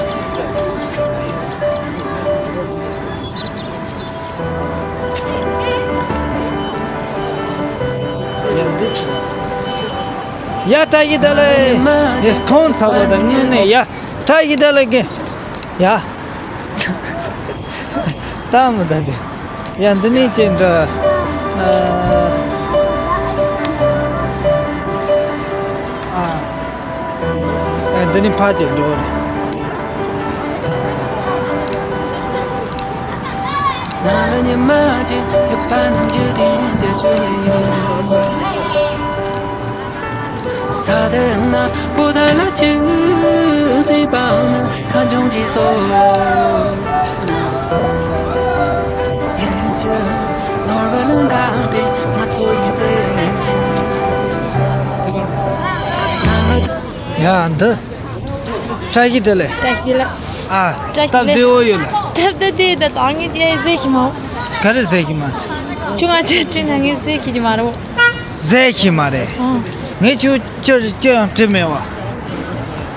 ཡ། བཀྲ་ཤིས་བདེ་ལེགས། ཡ། ཁོང་ཚ་བོ་དང་དངོས་གནས་ཡ། བཀྲ་ཤིས་བདེ་ལེགས་རྒན། ཡ། ད་མི་ད་དེ། ཡ། འདི་ནས་ཅིག་འདྲ། ཨ། ཨ། ཨ། འདི་ནས་ཕར་ཅིག་འགྲོ་རེད། ཡ། འདི། བཀྲ་ཤིས་བདེ་ལེགས། བཀྲ་ཤིས་བདེ་ལེགས། ཨ། བཀྲ་ཤིས་བདེ་ལེགས། སྟབས་བདེ་བོ་ཡོད་ལ། སྟབས་བདེ་བདེ་ད། ད་ངས་ཀྱི་ཟས་ཤི་མ། ག་རེ་ཟས་ཤི་མ་ཟེར། ཁྱོད་ང་ཚོའི་དྲིན་ན་ངས་ཟས་ཤི་གི་མ་རེད། ཟས་ཤི་མ་རེད། ཨང་། ངས་ཁྱོད་ཅི་ཅི་ཡང་དྲིས་མེད་བ།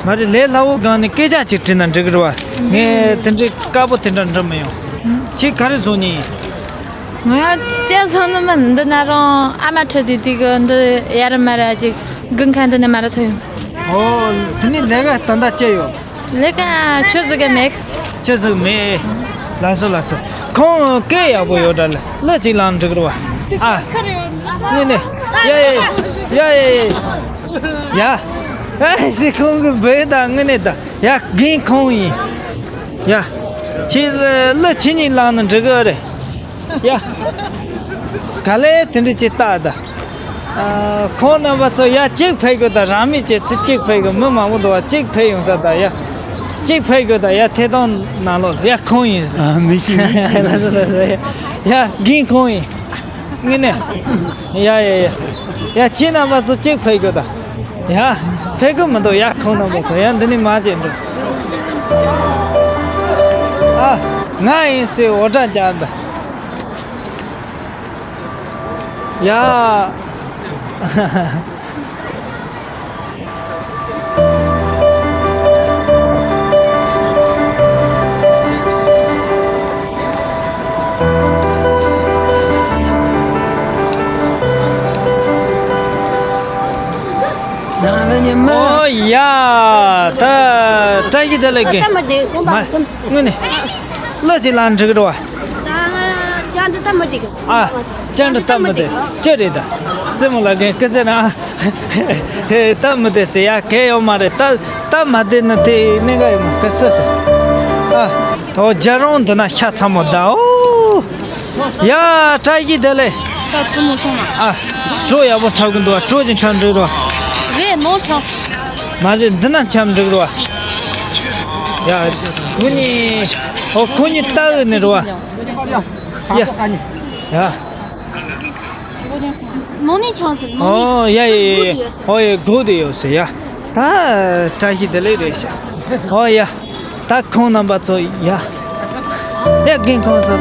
མ་རེད། ལས་སླ་བོ་སྒང་ནས་སྐད་ཆ་ཅིག་དྲིས་ན་འགྲིག་གི་རེད་བ། ངས་དེ་འདྲའི་དཀར་པོ་དེ་འདྲ་འདྲི་མི་ཡོང་། ཁྱེད་ག་རེ་བཟོ་ནི་ཡིན། ང་ཡང་ཅི་བཟོ་ནི་མིན། འདི་ན་རང་ཨ་མ་ཁྲིད་དུས་དུས་གི་འདི་ཡ་ར་མ་ར་ཅིག་དགུན་ཁ་འདི་ནས་མ་ར་ཐོན་ཡོང་། ཨོ། དེ་ནས་ལས་ཀ་ད་ལྟ་ཅི་ཡོད། ལས་ཀ་ཆུ་ཟིག་ག་མེད། ཆུ་ཟིག་མེད། ལགས་སོ་ལགས་སོ། ཁོང་སྐད་ཡག་པོ་ཡོད་འདྲ་ལ། གླུ་ཅིག་བླངས་འགྲིག་རེད་བ། ཨ། ནི་ནི། ཡ་ཡ་ཡ་ཡ་ཡ། ཡ། ཨེ་སི་ཁོང་གི་བོད་དང་དངོས་གནས་དང་། ཡ། རྒན་ཁོང་ཡིན། ཡ། ཁྱེད་གླུ་ཁྱེད་གཉིས་བླངས་ན་འགྲིག་གི་རེད། ཡ། ག་ལེ་དེ་འདྲ་ཅིག་བལྟ་ད། ཨ། ཁོང་རྣམ་པ་ཚོ་ཡ་གཅིག་ཕེབས་དགོས་ད། རང་མི་བཅས་ཚེ་གཅིག་ཕེབས་དགོས། མི་མང་པོ་འདུག་བ། གཅིག་ཕེབས་ཡོང་ས་ད། ཡ། གཅིག་ཕེབས་དགོས་ད། ཡ། ཐད་གཏོང་ནང་ལོགས་ཡ་ཁོང་ཡིན་ཟེར། ཨ། མི་ཤེས། མི་ཤེས། ཡ། རྒན་ཁོང་ཡིན། དངོས་གནས། ཡ་ཡ་ཡ། ཡ། ཁྱེད་རྣམ་པ་ཚོ་གཅིག་ཕེབས་དགོས་ད། ཡ། ཕེབས་གི་མི་འདུག། ཡ། ཁོང་རྣམ་པ་ཚོ་ཡ་འདི་ནས་མར་ཅིག་འགྲོ། ཨ། ང་ཡིན་ཟེར་འུར་སྒྲ་རྒྱག་འདི། ཡ། ཨོ་ཡ། ད་བཀྲ་ཤིས་བདེ་ལེགས། རྒན། ད་མ་བདེ་དགོངས་པ། མ་གསུམ། དངོས་གནས། གླུ་ཅིག་བླངས་འགྲིག་གི་རེད་བ། ད་ཅང་འདི་ད་མི་བདེ་གི། ཨ། ཅང་འདི་ད་མི་བདེ། ཅི་རེད་ད། རྩེད་མོ་ལ་རྒན་སྐུ་ཚེ་རིང་། ཧེ། ད་མི་བདེ་ཟེར་ཡ་གལ་ཡོད་མ་རེད། ད་ད་མ་བདེ་ན་དེ་གནད་འགག་ཡོད་མ་རེད། སུ་སུ། ཨ། ཨོ་རྒྱལ་རོང་འདི་ན་ཤ་ཚ་མོ་ད། ཨོ། ཡ། བཀྲ་ཤིས་བདེ་ལེགས། ད་བཙུན་མོ་སོང་ལ། ཨ། གྲོ་ཡག་པོ་འཁྲབ་གི་འདུག་བ། གྲོ་ཅིག་འཁྲབ་འགྲིག་རོ། རེད་མོ་འཁྲབ། མ་རེད། འདི་ན་འཁྲབ་འགྲིག་རོ། ཡ། ཁོ་གཉིས། ཨོ་ཁོ་གཉིས་ལྟ་འོས་ནི་རོ། ཡ། ཡ། ནང་ནས་ཆང་ཟེར། ནང་ནས། ཨོ་ཡ་ཡ་ཡ། ཨོ་ཡ། སྒུག་བསྡད་ཡོད་ཟེར་ཡ། ད་བཀྲ་ཤིས་བདེ་ལེགས་རེད་ཤག། ཨོ་ཡ། ད་ཁོང་རྣམ་པ་ཚོ་ཡ། ཡ་རྒན་ཁོང་ཚོ།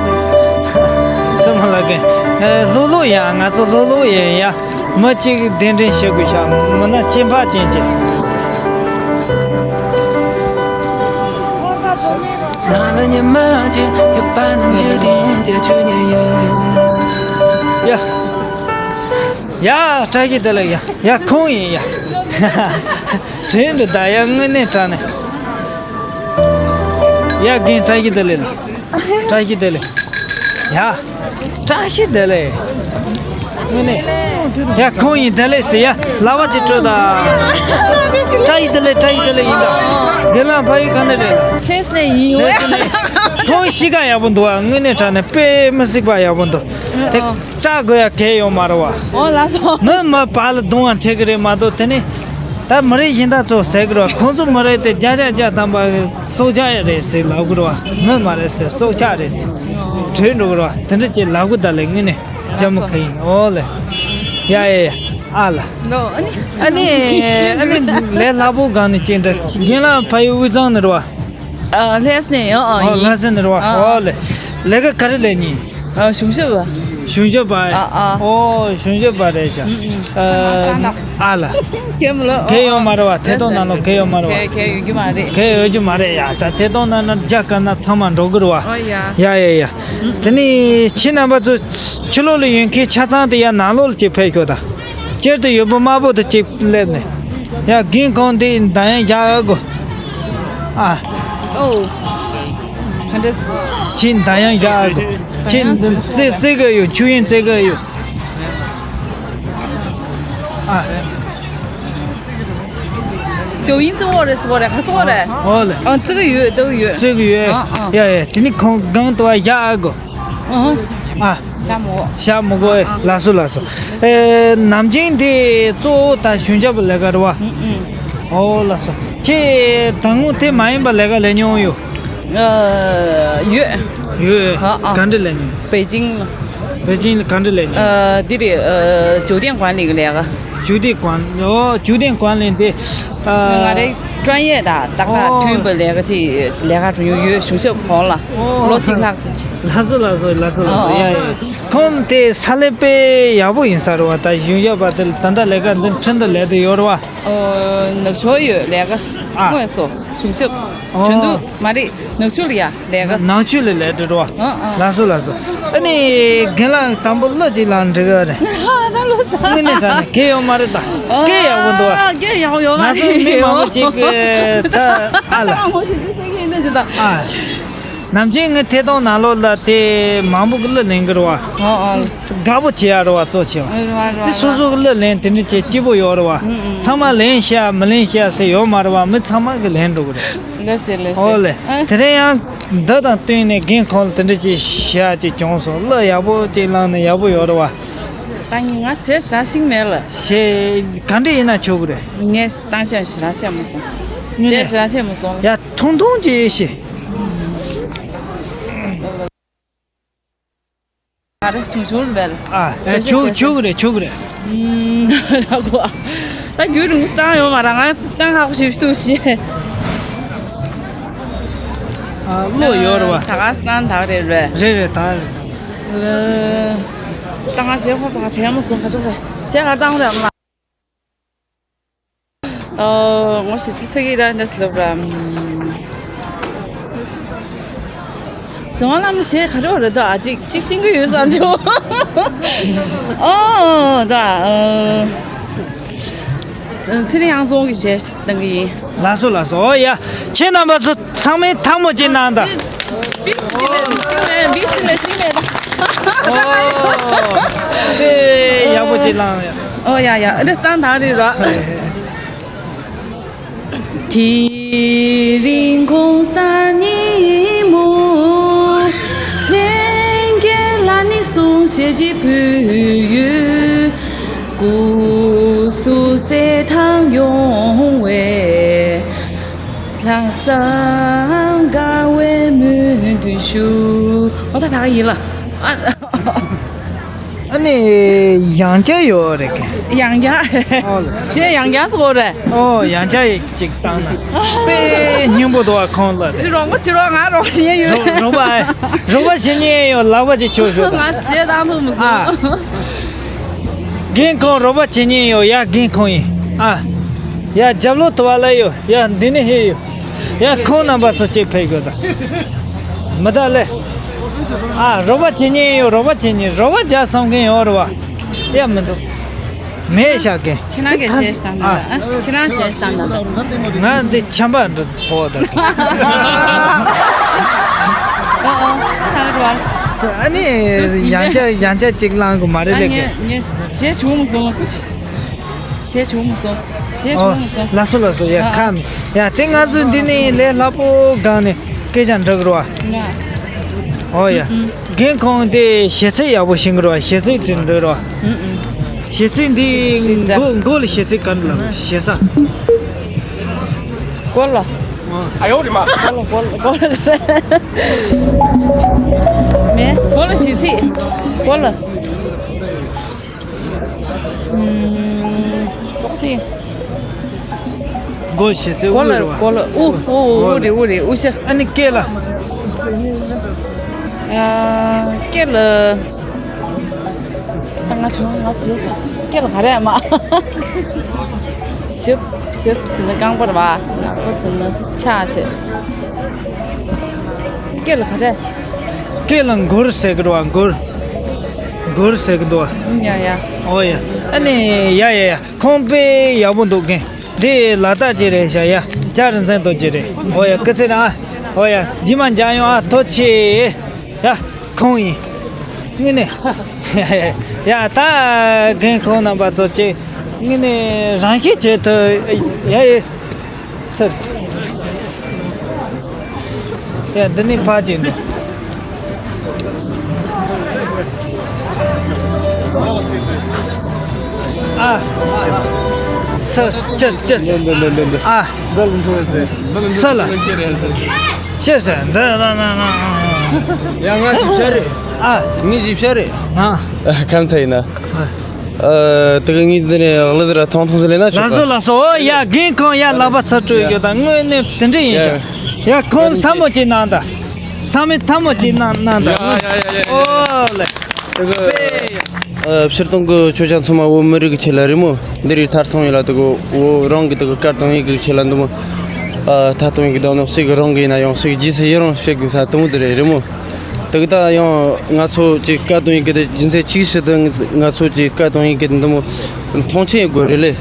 ཚང་མ་ལ་རྒན། ཨེ། ལྷོད་ལྷོད་ཡ། ང་ཚོ་ལྷོད་ལྷོད་ཡིན་ཡ། མི་གཅིག་གདན་འདྲེན་བྱེད་དགོས་ཤག། མི་སྣ་ཁྱད་འཕགས་ཅན་གྱི། ཡ། ཡ། བཀྲ་ཤིས་བདེ་ལེགས་ཡ། ཡ། ཁོང་ཡིན་ཡ། དྲན་འདུག་ད་ཡ། དངོས་གནས་དྲང་གནས། ཡ། རྒན་བཀྲ་ཤིས་བདེ་ལེགས་ལ། བཀྲ་ཤིས་བདེ་ལེགས། ཡ། བཀྲ་ཤིས་བདེ་ལེགས། དངོས་གནས། ཡ། ཁོང་ཡིན། བདེ་ལེགས་ཟེར་ཡ། ལག་པ་ཅིག་སྤྲོད་ད། བཀྲ་ཤིས་བདེ་ལེགས། བཀྲ་ཤིས་བདེ་ལེགས་ཡིན་ད། རྒན་ལགས་ཕ་ཡུལ་ག་ནས་རེད་ལ། ལྷ་ས་ནས་ཡིན། ལྷ་ས་ནས། ཁོང་གཤིས་ཀ་ཡག་པོ་འདུག་བ། དངོས་གནས་དྲང་གནས་དཔེ་མི་སྲིད་པ་ཡག་པོ་འདུག། དེ། སྐྲག་དགོས་ཡ་གལ་ཡོད་མ་རེད་བ། འོ་ལགས་སོ། མི་མ་བར་ལ་གདུང་བ་འཕྲད་གི་རེད་མ་གཏོགས། དེ་ནི་ད་མི་རིགས་གཞན་དག་ཚོ་ཟེར་གི་རེད་བ། ཁོང་ཚོ་མི་རིགས་དེ་བརྒྱ་ཆ་བརྒྱ་ཐམ་པ་སྲོག་ཆགས་རེད་ཟེར་ལབ་གི་རེད་བ། མི་མ་རེད་ཟེར། སྲོག་ཆགས་རེད་ཟེར་བྲོས་འགྲོ་གི་རེད་བ། དེ་འདྲ་ཅིག་ལབ་གི། ད་ལས་དངོས་གནས་ལྕམ་མོ་ཁ་ཡིན། འོ་ལེ། ཡ་ཡ་ཡ། ཨ་ལ། ནོ། ཨ་ནི། ཨ་ནི། ཨ་ནི་ལས་སླ་པོ་སྒང་ནས་ཅིག་འདྲ། རྒན་ལགས་ཕ་ཡུལ་དབུས་གཙང་ནས་རེད་བ། ཨ། ལྷ་ས་ནས། ཨ། ཨ། ཨོ། ཡིན། ལྷ་ས་ནས་རེད་བ། ཨ། ཨོ་ལེ། ལས་ཀ་ག་རེ་ལས་ནི། ཨ། གཞུང་ཞབས་པ། གཞུང་ཞབས་པ། ཨ། ཨ། ཨོ། གཞུང་ཞབས་པ་རེད་ཤག། ཨུ། ཨ། ཨ་ལ། གལ་མི་ལོ། གལ་ཡོད་མ་རེད་བ། ཐད་གཏོང་ནང་ལོགས་གལ་ཡོད་མ་རེད་བ། གལ་གལ་ཡོད་རྒྱུ་མ་རེད། གལ་ཡོད་རྒྱུ་མ་རེད་ཡ། ད་ཐད་གཏོང་ནང་ན་རྒྱ་དཀར་ནག་ཚང་མ་འགྲོ་གི་རེད་བ། ཨོ་ཡ། ཡ་ཡ་ཡ། དེ་ནི་ཁྱེད་རྣམ་པ་ཚོ་ཕྱི་ལོགས་ལ་ཡོད་མཁན་ཆ་ཚང་དེ་ཡ་ནང་ལོགས་ལ་ཅིག་ཕེབས་ཤོག་ད། སྤྱིར་དུ་ཡོད་པ་དམར་པོ་དེ་གཅིག་སླེབས་ནས། ཡ། རྒན་ཁོང་འདི་འདང་ཡང་བཞག་ཨ་གོ། ཨ། ཨོ། ག་འདྲ། ཁྱེད་འདང་ཡང་བཞག་ཨ་གོ། ཁྱེད་རྩེ་རྩེ་གི་ཡོད། ཆུ་ཡིན་རྩེ་གི་ཡོད། ཨ། རྡོ་ཡིན་རྩེ་བོ་རེད། རྩེ་བོ་རེད། ག་རྩེ་བོ་རེད། ཨོ་ལེ། ཨ། རྩེ་གི་ཡོད། རྡོ་ཡོད། རྩེ་གི་ཡོད། ཨ། ཨ། ཡ་ཡ། དེ་ནི་ཁོང་སྒང་དུ་བ་བཞག་ཨ་གོ། ཨ། ཤ་མོ། ཤ་མོ་གོ། ཨ། ལགས་སོ་ལགས་སོ། ཨེ། ནམ་རྒྱུན་དེ་གཙོ་བོ་ད་གཞུང་ཞབས་ལས་ཀ་རེད་བ། ཨུ་ཨུ། ཨོ་ལགས་སོ། ཁྱེད་ད་སྔོན་དེ་མ་ཡིན་པ་ལས་ཀ་ལས་མྱོང་ཡོད། ཨ། ཡོད། ཡོད། ཨ། ཨ། ག་འདྲ་ལས་མྱོང་། པེ་ཅིང་། པེ་ཅིང་ལ་ག་འདྲ་ལས་མྱོང་། ཨ། འདི་རེད། ཨ། 酒店管理 གི་ལས་ཀ། 酒店管། ཨོ། 酒店管理 དེ། ཨ། ང་རའི་专业 དང་ཏག་ཏག། ཨོ། མཐུན་པའི་ལས་ཀ་ཅིག་ལས་ཀ་འགྲོ་མྱོང་ཡོད། གཞུང་ཞབས་གོང་ལ། ཨོ། ལོ་གཅིག་ལྷག་ཙམ་ཅིག། ལགས་སོ་ལགས་སོ་ལགས་སོ་ལགས་སོ། ཨོ། ཡ་ཡ། ཁོང་དེ་ས་ལེ་དཔེ་ཡག་པོ་ཡིན་ས་རེད་བ། ད་གཞུང་ཞབས་པ་དེ་ད་ལྟ་ལས་ཀ་འདི་འཕྲིན་དུ་ལས་དུ་ཡོད་རེད་བ། ཨོ། ནག་ཆུར་ཡོད་ལས་ཀ། ཨ། དངོས་སུ་གཞུང་ཞབས། ཨོ། དོན་དུ་མ་རེད། ནག་ཆུ་ལ་ཡ་ལས་ཀ། ནག་ཆུ་ལ་ལས་འགྲོ་བ། ཨ་ཨ། ལགས་སོ་ལགས་སོ། ཨ་ནི་རྒན་ལགས་དང་པོ་གླུ་ཅིག་བླངས་འགྲིག་གི་རེད། ད་ལོ་ས། དངོས་གནས་དྲང་གནས་གལ་ཡོད་མ་རེད་ད། ཨ། གལ་ཡག་པོ་འདུག་ཨ། གལ་ཡག་ཡོད་མ་རེད། ང་ཚོ་མི་མང་པོ་ཅིག་གིས་ད། ཨ་ལ། མང་པོ་ཞིག་ཅིག་ཟེར་གྱི་ཡིན་ད་ཅི་ད། ཨ། ནམ་རྒྱུན་ངའི་ཐད་གཏོང་ནང་ལོགས་ལ་དེ་མང་པོ་གི་གླུ་ལེན་གི་རེད་བ། ཨོ་ཨོ། དགའ་པོ་བྱེད་ཡ་རེད་བ། གཙོ་ཆེ་བ་རེད་བ་རེད་དེ་བ་སོ་རེད་སོ་གི་གླུ་ལེན་དེ་འདྲ་བྱེད་སྐྱིད་པོ་ཡོད་རེད་བ། ཨུ་ཨུ། ཚང་མ་ལེན་ཤ་མི་ལེན་ཤ་ཟེར་ཡོད་མ་རེད་བ། མི་ཚང་མ་གི་ལེན་འགྲོ་གི་རེད། ལགས་སེ་ལགས་སེ། ཨོ་ལེ། ཨ། དེ་རིང་ཡང་འདི་དང་བསྟུན་ནས་རྒན་ཁོང་ལ་དེ་འདྲ་ཅིག་ཞུ་ཡ་ཅིག་བྱུང་སོང་། གླུ་ཡག་པོ་ཅིག་བླངས་ནས་ཡག་པོ་ཡོད་རེད་བ། ད་ངས་ང་ཟས་ཞེ་དྲག་ཤེས་མེད་ལ། ཞེ་ག་འདྲ་ཡིན་ན་ཆོག་གི་རེད། ངས་བཏང་ཤ་ཞེ་དྲག་ཤེས་མ་སོང་། ངས་ཟས་ནས་ཞེ་དྲག་ཤེས་མ་སོང་། ཡ་ཐུང་ཐུང་ཅིག་ཤེས། ག་རེ་ཆུང་ཆུང་རེད་པས། ཨ། ཨེ། ཆོག་ཆོག་གི་རེད། ཆོག་གི་རེད། ཨུམ། ད་རྒྱུན་རིང་པོ་བཏང་ཡོད་མ་རེད། ང་བཏང་ཁག་པོ་ཞེ་པོ་ཞིག་འདུག་ཞེས། ཨ། བློ་ཡོད་རེད་བ། ད་ག་སྣང་ད་ག་རེད་རེད། རེད་རེད། ད་རེད། ཨ། ད་ང་ཞེ་ཁོ་ད་ག་དྲན་མ་སོང་། ག་ཚོད་རེད། ཞེ་ག་བཏང་རེད་ཨ་མ། ཨོ། ངོ་ཤེས་ཅི་ཚེ་གི་ད་འདྲ་སློབ་ར། རྫོང་བ་བླ་མ་ཞེས་ག་རེ་རེད་ད། ཨ། ཅིག་ཅིག་ཤེས་ཀྱི་ཡོད་བསམ་བྱུང་། ཨོ་ད། ཨ། ཚེ་རིང་ཡང་རྫོང་གི་ཞེས་བཏང་གི་ཡིན། ལགས་སོ་ལགས་སོ། ཨོ་ཡ། ཁྱེད་རྣམ་པ་ཚོ་ཚང་མས་ཐལ་མོ་ཅིག་གནང་དང་། བིས་ལེ་ཤིང་ལེ་ཤིང་ལེ། ཨོ། དཔེ་ཡག་པོ་ཅིག་བླངས་ཡ། ཨོ་ཡ་ཡ། འདི་སྟངས་དག་རེད་ར། དེ་རིང་གུང་སེང་ཉིན་མོ། ལྷན་རྒྱས་ལ་ནི་གསུང་བཤད་ཅིག་ཕུལ་ཡོད། སྐུ་གཟུགས་གསལ་ཐང་ཡོང་བའི། ལྷག་བསམ་དཀར་བའི་སྨོན་འདུན་ཞུ། ཨོ་ད་ད་ག་ཡིན་ལ། ཨ། ཨ་ནི་ཡང་བསྐྱར་ཡོད་རེད་གི། ཡང་བསྐྱར། ཨོ་ལེ། ཞེས་ཡང་བསྐྱར་སོ་རེད། ཨོ་ཡང་བསྐྱར་ཅིག་བཏང་ན། དཔེ་སྙིང་པོ་འདུག་བ་ཁོང་ལ་དེ། ཅི་རོགས་པ་ཅི་རོགས་ང་རོགས་ཞེས་ཡོད། རོགས་པ་རོགས་པ་བྱེད་ཉེན་ཡོད། ལག་པ་ཅིག་ཆོག་ཤོག་དང་། ང་ཞེས་བཏང་ཐུབ་མི་སོང་། ཨ། རྒན་ཁོང་རོགས་པ་བྱེད་ཉེན་ཡོད་ཡ། རྒན་ཁོང་ཡིན། ཨ། ཡ་རྒྱབ་ལོགས་དུ་བ་ལ་ཡོད་ཡ། འདི་ནས་ཧེ་ཡོད་ཡ། ཁོང་རྣམ་པ་ཚོ་ཅིག་ཕེབས་དགོས་ད། མི་ད་ལེ། ཨ། རོགས་པ་བྱེད་ཉེན་ཡོད། རོགས་པ་བྱེད་ཉེན། རོགས་པ་རྒྱག་བསམ་མཁན་ཡོད་རེད་བ། ཡ་མི་འདུག་མེད་ཤག་གི། ཁྱེད་རང་གིས་ད་ཞེས་བཏང་ད། ཨ། ཨ། ཁྱེད་རང་ཞེས་བཏང་ད། ང་འདི་ཆམ་པ་འདི་ཕོག་ད། ཨ་ཨ། ད་རེད་བ། ཨ་ནི་ཡང་བསྐྱར་ཡང་བསྐྱར་ཅིག་བླང་དགོས་མ་རེད་ཨ་ལེ་གི། ངས་ངས་ཞེས་བྱུང་མ་སོང་། ཞེས་བྱུང་མ་སོང་། ཞེས་ཨོ། བྱུང་མ་སོང་། ལགས་སོ་ལགས་སོ། ཡ། ཨ་ཨ། ཁམས། ཡ་དེ་ང་ཚོ་འདི་ནས་ལས་སླ་པོ་སྒང་ནས་སྐད་ཆ་འདྲི་གི་རེད་བ། ཨོ་ཡ། ཨུ་ཨུ། རྒན་ཁོང་དེ་གཞས་ཚིག་ཡག་པོ་ཤེས་ཀྱི་རེད་བ། གཞས་ཚིག་དེ་འདྲི་རེད་བ། ཨུ་ཨུ། གཞས་ཚིག་འདི་ཤེས་ད། མགོ་མགོ་ལ་གཞས་ཚིག་ག་འདྲ་ལབ་གཞས་ས། མགོ་ལ། ཨ། ཨ་ཡོ་རི་མ། མགོ་ལ་མགོ་ལ་མགོ་ལ། མེ་མགོ་ལ་གཞས་ཚིག་མགོ་ལ། ཨུམ། ཏོག་ཙེ། མགོ་གཞས་ཚིག་མགོ་ལ་དབུ་རེད་བ། མགོ་ལ་དབུ་དབུ་དབུ་དབུ་རེད། དབུ་རེད། དབུ་ཤ། ཨ་ནི་སྐེ་ལ། ཨ། སྐེ་ལ། ད་ང་ཆུང་ང་བྱས་སོང་། སྐེ་ལ་ག་རེ་མ། ཞབས་ཞབས་ཟེར་ན་རྐང་པ་རེད་བ། ལག་པ་ཟེར་ན་ཕྱག་བྱས། སྐེ་ལ་ག་རེ། སྐེ་ལ་མགུར་ཟེར་གི་རེད་བ། མགུར། མགུར་ཟེར་གི་འདུག་བ། ཡ་ཡ། ཨོ་ཡ། ཨ་ནི་ཡ་ཡ་ཡ། ཁོང་དཔེ་ཡག་པོ་འདུག་གན། འདི་ལ་དྭགས་ཀྱི་རེད་ཤག་ཡ། རྒྱ་རིག་འཛིན་སྟོབས་ཀྱི་རེད། ཨོ་ཡ། སྐུ་ཚེ་རིང་ཨ། ཨོ་ཡ། རྗེས་མ་མཇལ་ཡོང་ཨ། ཐུགས་རྗེ་ཆེ། ཡ། ཁོང་ཡིན། དངོས་གནས། ཡ། ད་རྒན་ཁོང་རྣམ་པ་ཚོ་ཅིག་དངོས་གནས་རང་ཤེས་བྱེད་ཐུབ་ཡ་ཡི། སར། ཡ། འདི་ནི་ཕ་ཅིག་འགྲོ། ཨ། ས། ཅི། ཅི། ཨ། ས་ལ། ཅི་ཟེར། འདི་ལ་ན་ན། ཡ། ང་ཅིག་བྱ་རེད། ཨ། ངས་ཅིག་བྱ་རེད། ཨ། ཁམས་ཚ་ཡིན་ན། ཨ། ཨ། དེ་ག་ངས་འདི་ནས་གླུ་ཟེར་ཐོང་ཐོང་ཟེར་ལེ་ན་ཆོག་ག་ལགས་སོ་ལགས་སོ། ཨོ་ཡ། རྒན་ཁོང་ཡ་ལག་པ་ཚ་དྲོད་ཡོད་ད། དངོས་གནས་དེ་འདྲ་ཡིན་ཤག་ཡ། ཁོང་ཐལ་མོ་ཅིག་གནང་ད། ཚང་མས་ཐལ་མོ་ཅིག་གནང་གནང་ད། ཡ་ཡ་ཡ་ཡ། ཨོ་ལེ། དེ་ག་ཨ། ཕྱིར་གཏོང་གི་ཆོས་ཆ་ཚང་མ་བོད་མི་རིགས་ཀྱི་ཆེད་ལ་རེད་མོ། འདི་རིགས་ཐར་ཐང་ཡོད་ལ། དེ་ག་བོད་རང་གི་དེ་ག་སྐད་གཏོང་ཡིག་གི་ཆེད་ལ་འདུག་མོ། ཨ། ཐར་གཏོང་ཡིག་གི་དོན་དག་ཞིག་རང་གི་ཡིན་ན་ཡང་ཞིག་རྗེས་སུ་ཡི་རང་བྱེད་དགོས་ས་དེ་མོ་ཟིག་རེད་རེད་མོ། དེ་ག་ད་ཡང་ང་ཚོ་ཅིག་སྐད་གཏོང་ཡིག་གི་དེ་རྒྱུ་མཚན་གཅིག་ཞིག་ཏུ་ང་ཚོ་ཅིག་སྐད་གཏོང་ཡིག་གི་འདི་མོ་མཐོང་ཆེན་ཡོད་དགོས་རེད་ལེ།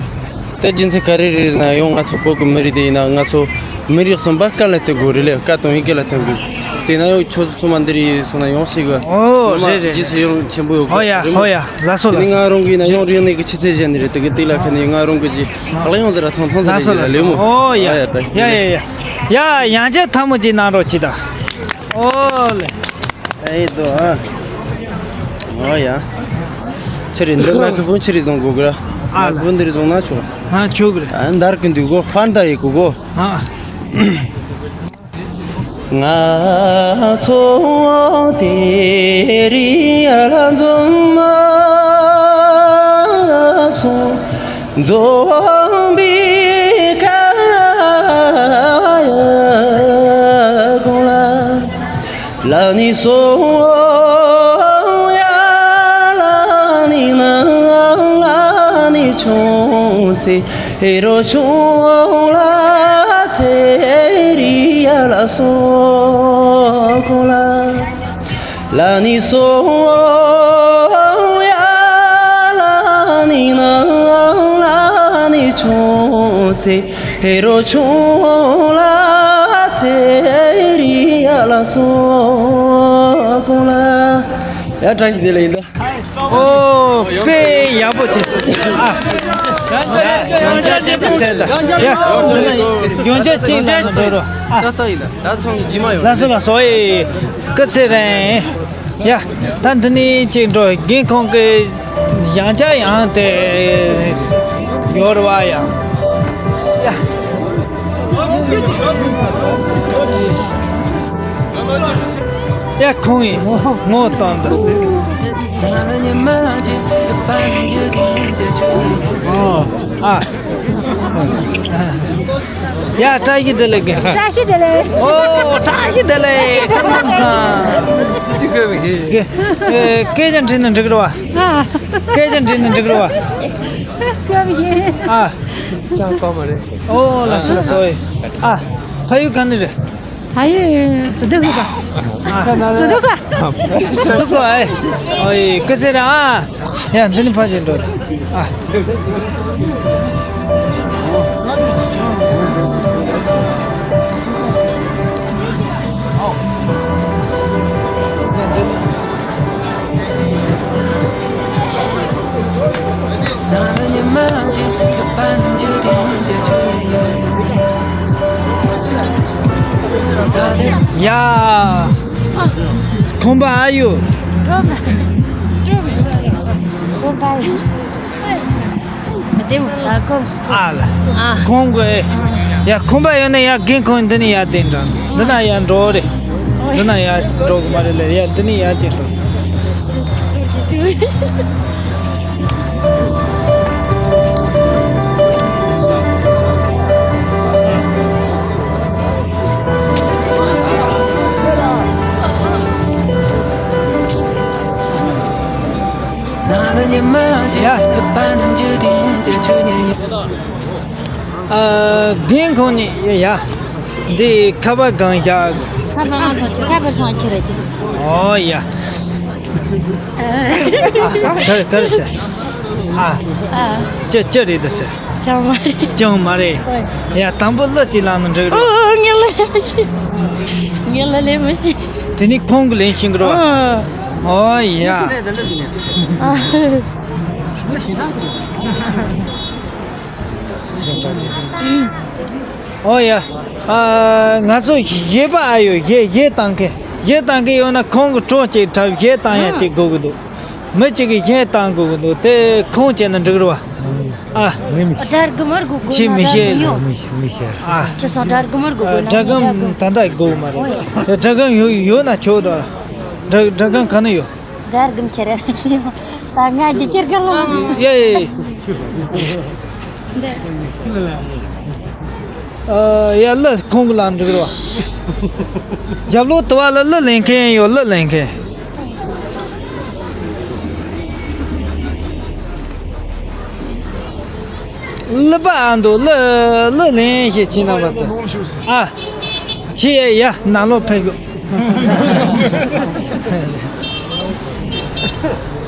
དེ་རྒྱུ་མཚན་ག་རེ་རེད་ཟེར་ན། ཡང་ང་ཚོ་བོད་གི་མི་རིགས་དེ་ཡིན་ན་ང་ཚོ་མི་རིགས་གསུམ་པ་སྐད་ལ་བརྟེན་དགོས་རེད་ལེ། སྐད་གཏོང་ཡིག་གི་ལ་བརྟེན་དགོས། དེ་ན་ཡང་ཁྱོད་ཚོ་ཚང་མ་འདི་རེད་སོང་ན་ཡོང་ཤེས་གི། ཨོ་རེད་རེད། རྗེས་སུ་ཡང་ཆེན་པོ་ཡོད་གི། ཨོ་ཡ་རེད་མོ། ཨོ་ཡ་ལགས་སོ་དེ་ནི་ལགས་སོ། ང་རང་གི་ན་ཡང་རིང་ནས་གི་ཆུ་ཚད་གཞན་ནི་རེད། དེ་གི་དེ་ལ་ཁ་ནས་ང་རང་གི་ཅི་ཨ་ལ་ཡང་ཟེར་ར་ཐང་ཐང་ཟེར་ལགས་སོ་གི་ལ་ལགས་སོ། ལེ་མོ། ཨོ་ཡ་ཨ་ཡ་ཡ་ཡ་ཡ་ཡ་ཡ་ཡང་ཅི་ཐ་མོ་ཅི་ན་རོ་ཅི་ད། ཨོ་ལེ། ཨེ་དོ་ཨ། ཨོ་ཡ། ཆི་རེད་འདི་མ་ཁི་ཕོན་ཆི་རེད་བཟུང་དགོས་གི་ར། ཨ་མ་ཁི་ཕོན་འདི་རེད་བཟུང་ན་ཆོག་ཨ་ཆོག་གི་རེད། ཨ་འདར་གི་འདུག་གོ་ཧྥན་ད་ཡི་གོ་གོ། ཨ། ང་ཚོ་དེ་རིང་ལ་འཛོམས་མ་སོང་། འཛོམས་པའི་ཁ་ཡ་གོང་ལ། ལ་ནི་སོང་ཡ་ལ་ནི་ནང་ལ་ནི་ཆུང་སེ་ཧེ་རོ་ཆུང་ལ་ཚེ་རི་ཡ་ལ་སོང་གོང་ལ། ལ་ནི་སོང་ཡ་ལ་ནི་ནང་ལ་ནི་ཆུང་སེ། ཧེ་རོ་ཆུང་ལ་ཚེ་རི་ཡ་ལ་སོ་གོང་ལ། ཡ་བཀྲ་ཤིས་བདེ་ལེགས་ཡིན་ད། ཨོ་དཔེ་ཡག་པོ་བྱས། ཨ་ཡ་ཡོང་ཆ་ཅན་དུ་གསལ་ད། ཡ་ཡོང་ཆ་ཅན་ལ་འགྲོ་རོགས། ཨ་ད་ད་ཡིན་ད། ད་སང་གི་རྗེས་མ་ཡོང་། ལགས་སོ་ལགས་སོ། ཨེ་སྐུ་ཚེ་རིང་། ཡ། ད་འདི་ནས་ཅིག་འགྲོ། རྒན་ཁོང་གི་ཡང་ཆ་ཡང་དེ་ཡོད་རེད་བ་ཡ། ཡ། ཡ་ཁོང་ཡིན་ངོ་བཏང་འདུག་ཨ། ཡ་བཀྲ་ཤིས་བདེ་ལེགས། བཀྲ་ཤིས་བདེ་ལེགས། ཨོ་བཀྲ་ཤིས་བདེ་ལེགས། ཁ་ནམ་སང་། ཅི་དགོས་མི་ཤེས། སྐད་ཆ་དྲིས་ན་འགྲིག་རེད་བ། ཨ། སྐད་ཆ་དྲིས་ན་འགྲིག་རེད་བ། དགོས་མི་ཤེས། ཨ། ཅང་གོ་མ་རེད། ཨོ་ལགས་སོ་ལགས་སོ། ཨ། ཕ་ཡུལ་ག་ནས་རེད། ཕ་ཡུལ་སི་ཏུ་ཧུ་ག་ཨ། སི་ཏུ་ཧུ་ག་སི་ཏུ་ཧུ་ག་ཨེ། ཨོ་ཡེ་སྐུ་ཚེ་རིང་ཨ། ཡ་འདི་ནི་ཕ་ཅིག་འགྲོ། ཨ། ཡ། ཁོང་པ་ཨ་ཡོ། ཁོང་པ་ཨ་ཡོ། ཨ་ལ། ཨ། ཁོང་གི། ཡ་ཁོང་པ་ཡོད་ན་ཡ་རྒན་ཁོང་འདི་ནས་ཡར་བསྡད་འགྲོ། འདི་ན་ཡར་འགྲོ་རེད། འདི་ན་ཡར་འགྲོ་གི་མ་རེད་ལ། ཡ་འདི་ནས་ཡར་ཅིག་འགྲོ། ཡ། ཨ། རྒན་ཁོང་ནི་ཡ། འདི་ཁ་པར་གང་བཞག་ཁ་པར་ང་ཚོ་ཁྱོད་ཁ་པར་སང་ཁྱེར་རེད་ཀྱི། ཨོ་ཡ། ཨ། གར་གར་ཟེར། ཨ། ཨ། ཅི་ཅི་རེད་འདི་ཟེར། ཅང་མ་རེད། ཅང་མ་རེད། ཡ་དང་པོ་གླུ་ཅིག་བླངས་ན་འགྲིག་རེད། ཨོ་ངས་གླུ་ལེན་མི་ཤེས། ངས་གླུ་ལེན་མི་ཤེས། དེ་ནི་ཁོང་གིས་ལེན་ཤེས་ཀྱི་རེད་བ། ཨོ་ཡ། ཨ། ཨོ་ཡ། ཨ། ང་ཚོ་གཞས་པ་ཨ་ཡོད། གཞས་གཞས་བཏང་མཁན། གཞས་བཏང་མཁན་ཡོད་ན་ཁོང་གི་བྲོ་གཅིག་འཁྲབ། གཞས་བཏང་ཡ་གཅིག་དགོས་ཀྱི་འདུག་མི་གཅིག་གིས་གཞས་བཏང་དགོས་ཀྱི་འདུག་དེ་ཁོང་བྱས་ན་འགྲིག་རེད་བ། ཨ། སྒྲ་སྒམ་མར་དགོས་དགོས་ཆེས་མི་ན་ཤེས། སྒྲ་སྒམ་ཡོད། མི་ཤེས། མི་ཤེས། ཨ། ཁྱེད་ཚོ་སྒྲ་སྒམ་མར་དགོས་ཨ། དགོས་ན། སྒྲ་སྒམ་ད་ལྟ་དགོས་མ་རེད། ཨོ་ཡ། སྒྲ་སྒམ་ཡོད་ཡོད་ན་ཆོག་ད། སྒྲ་སྒྲ་སྒམ་ག་ནས་ཡོད། སྒྲ་སྒམ་ཁྱེར་རེ་ཡོད། ད་ང་རྒྱུ་ཁྱེར་ག་ལ། ཡེ་ཡེ། ཨ། ཡ་གླུ་ཁོང་གི་ལ་འགྲིག་རོ། རྒྱབ་ལོགས་དུ་བ་ལ་གླུ་ལེན་མཁན་ཡོད། གླུ་ལེན་མཁན། གླུ་པ་ཨ་འདུག་གླུ་གླུ་ལེན་ཞེས་ཕྱིན་ན་མ་ཚད། ཨ། ཕྱི་ཡ་ཡ་ནང་ལོགས་ཕེབས་ཤོག་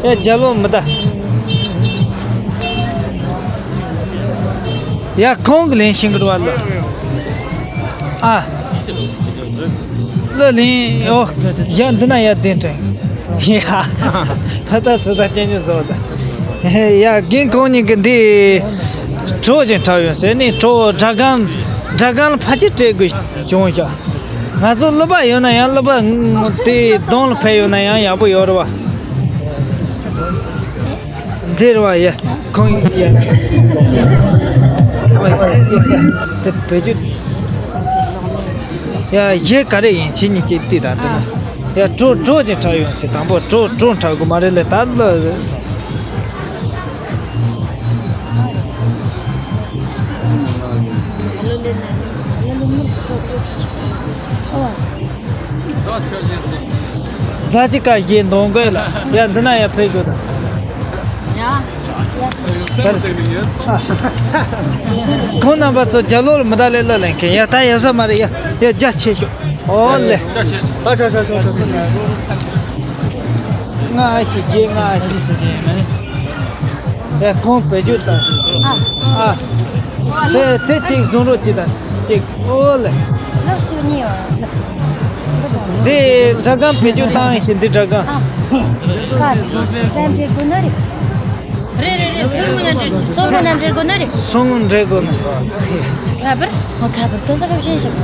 ཨེ་རྒྱབ་ལོགས་མི་ལྟ། ཡ་ཁོང་གི་ལེན་ཤིང་གི་རུ་བ་ལ། ཨ། ལ་ལིན་ཨོ། ཡ་འདི་ན་ཡ་བདེན་དྲན། ཡ། ད་ད་ཚོད་ད་སྐྱེན་ཉུ་བཟོ་ད། ཡ་རྒན་ཁོང་གཉིས་ཀྱི་འདི། གྲོགས་ཅན་གྲགས་ཡོད་ཟེར་ནས་གྲོགས་སྒྲ་སྒམ། སྒྲ་སྒམ་ལ་ཕལ་ཆེར་སྤྲད་དགོས་བྱུང་ཤག་ང་ཚོ་གླུ་པ་ཡོད་ན་ཡང་གླུ་པ་དེ་གདོང་ལ་ཕེབས་ཡོད་ན་ཡང་ཡག་པོ་ཡོད་རེད་བ། འདིར་བ་ཡ། ཁོང་ཡ། དེ་བེད་སྤྱོད། ཡ་གཞས་ག་རེ་ཡིན་ཁྱེད་གཉིས་ཀྱིས་བལྟས་དང་དེ་ན། ཡ་གྲོགས་གྲོགས་ཀྱི་འཁྲབ་ཡོང་ཟེར་དང་པོ་གྲོགས་གྲོགས་འཁྲབ་དགོས་མ་རེད་ལས་ད་ལ། རྫ་ཆུ་ཁ་བཞེས་འདོང་དགོས་ལ། ཡ་འདི་ན་ཡ་ཕེབས་དགོས་ད། ཁོང་རྣམ་པ་ཚོ་རྒྱ་ལོ་ལ་མི་ད་ལེ་ལ་ལེན་མཁན་ཡ་ད་ཡ་ས་མ་རེད་ཡ་ཡ་རྒྱ་ཆེ་ཤོས་ཨོ་ལེ། ང་ཨ་ཤི་རྗེས་ང་ཨ་ཤི་ཟེར་གྱི་ཡིན་མེད། ཡ་ཁོང་བེད་སྤྱོད་ད། ཨ། དེ་དེ་གཅིག་བཟུང་རོགས་གྱིས་དང་གཅིག་ཨོ་ལེ། ལགས་སོ་གཉིས་ཡོད་ལགས་སོ། འདི་སྒྲ་སྒམ་བེད་སྤྱོད་བཏང་ཡིན་ཞིང་འདི་སྒྲ་སྒམ། ཨ། ཀར། ཀར་འབྲེལ་དགོས་ནི་རེད། རེད་རེད་རེད་ཕུལ་དགོས་ན་འབྲེལ་གྱིས་སོ་སོ་ན་འབྲེལ་དགོས་ནི་རེད། སོང་འབྲེལ་དགོས་ནི། ཁ་པར། ཨོ་ཁ་པར་ཏོ་ས་ཁ་བཞིན་ཞིག་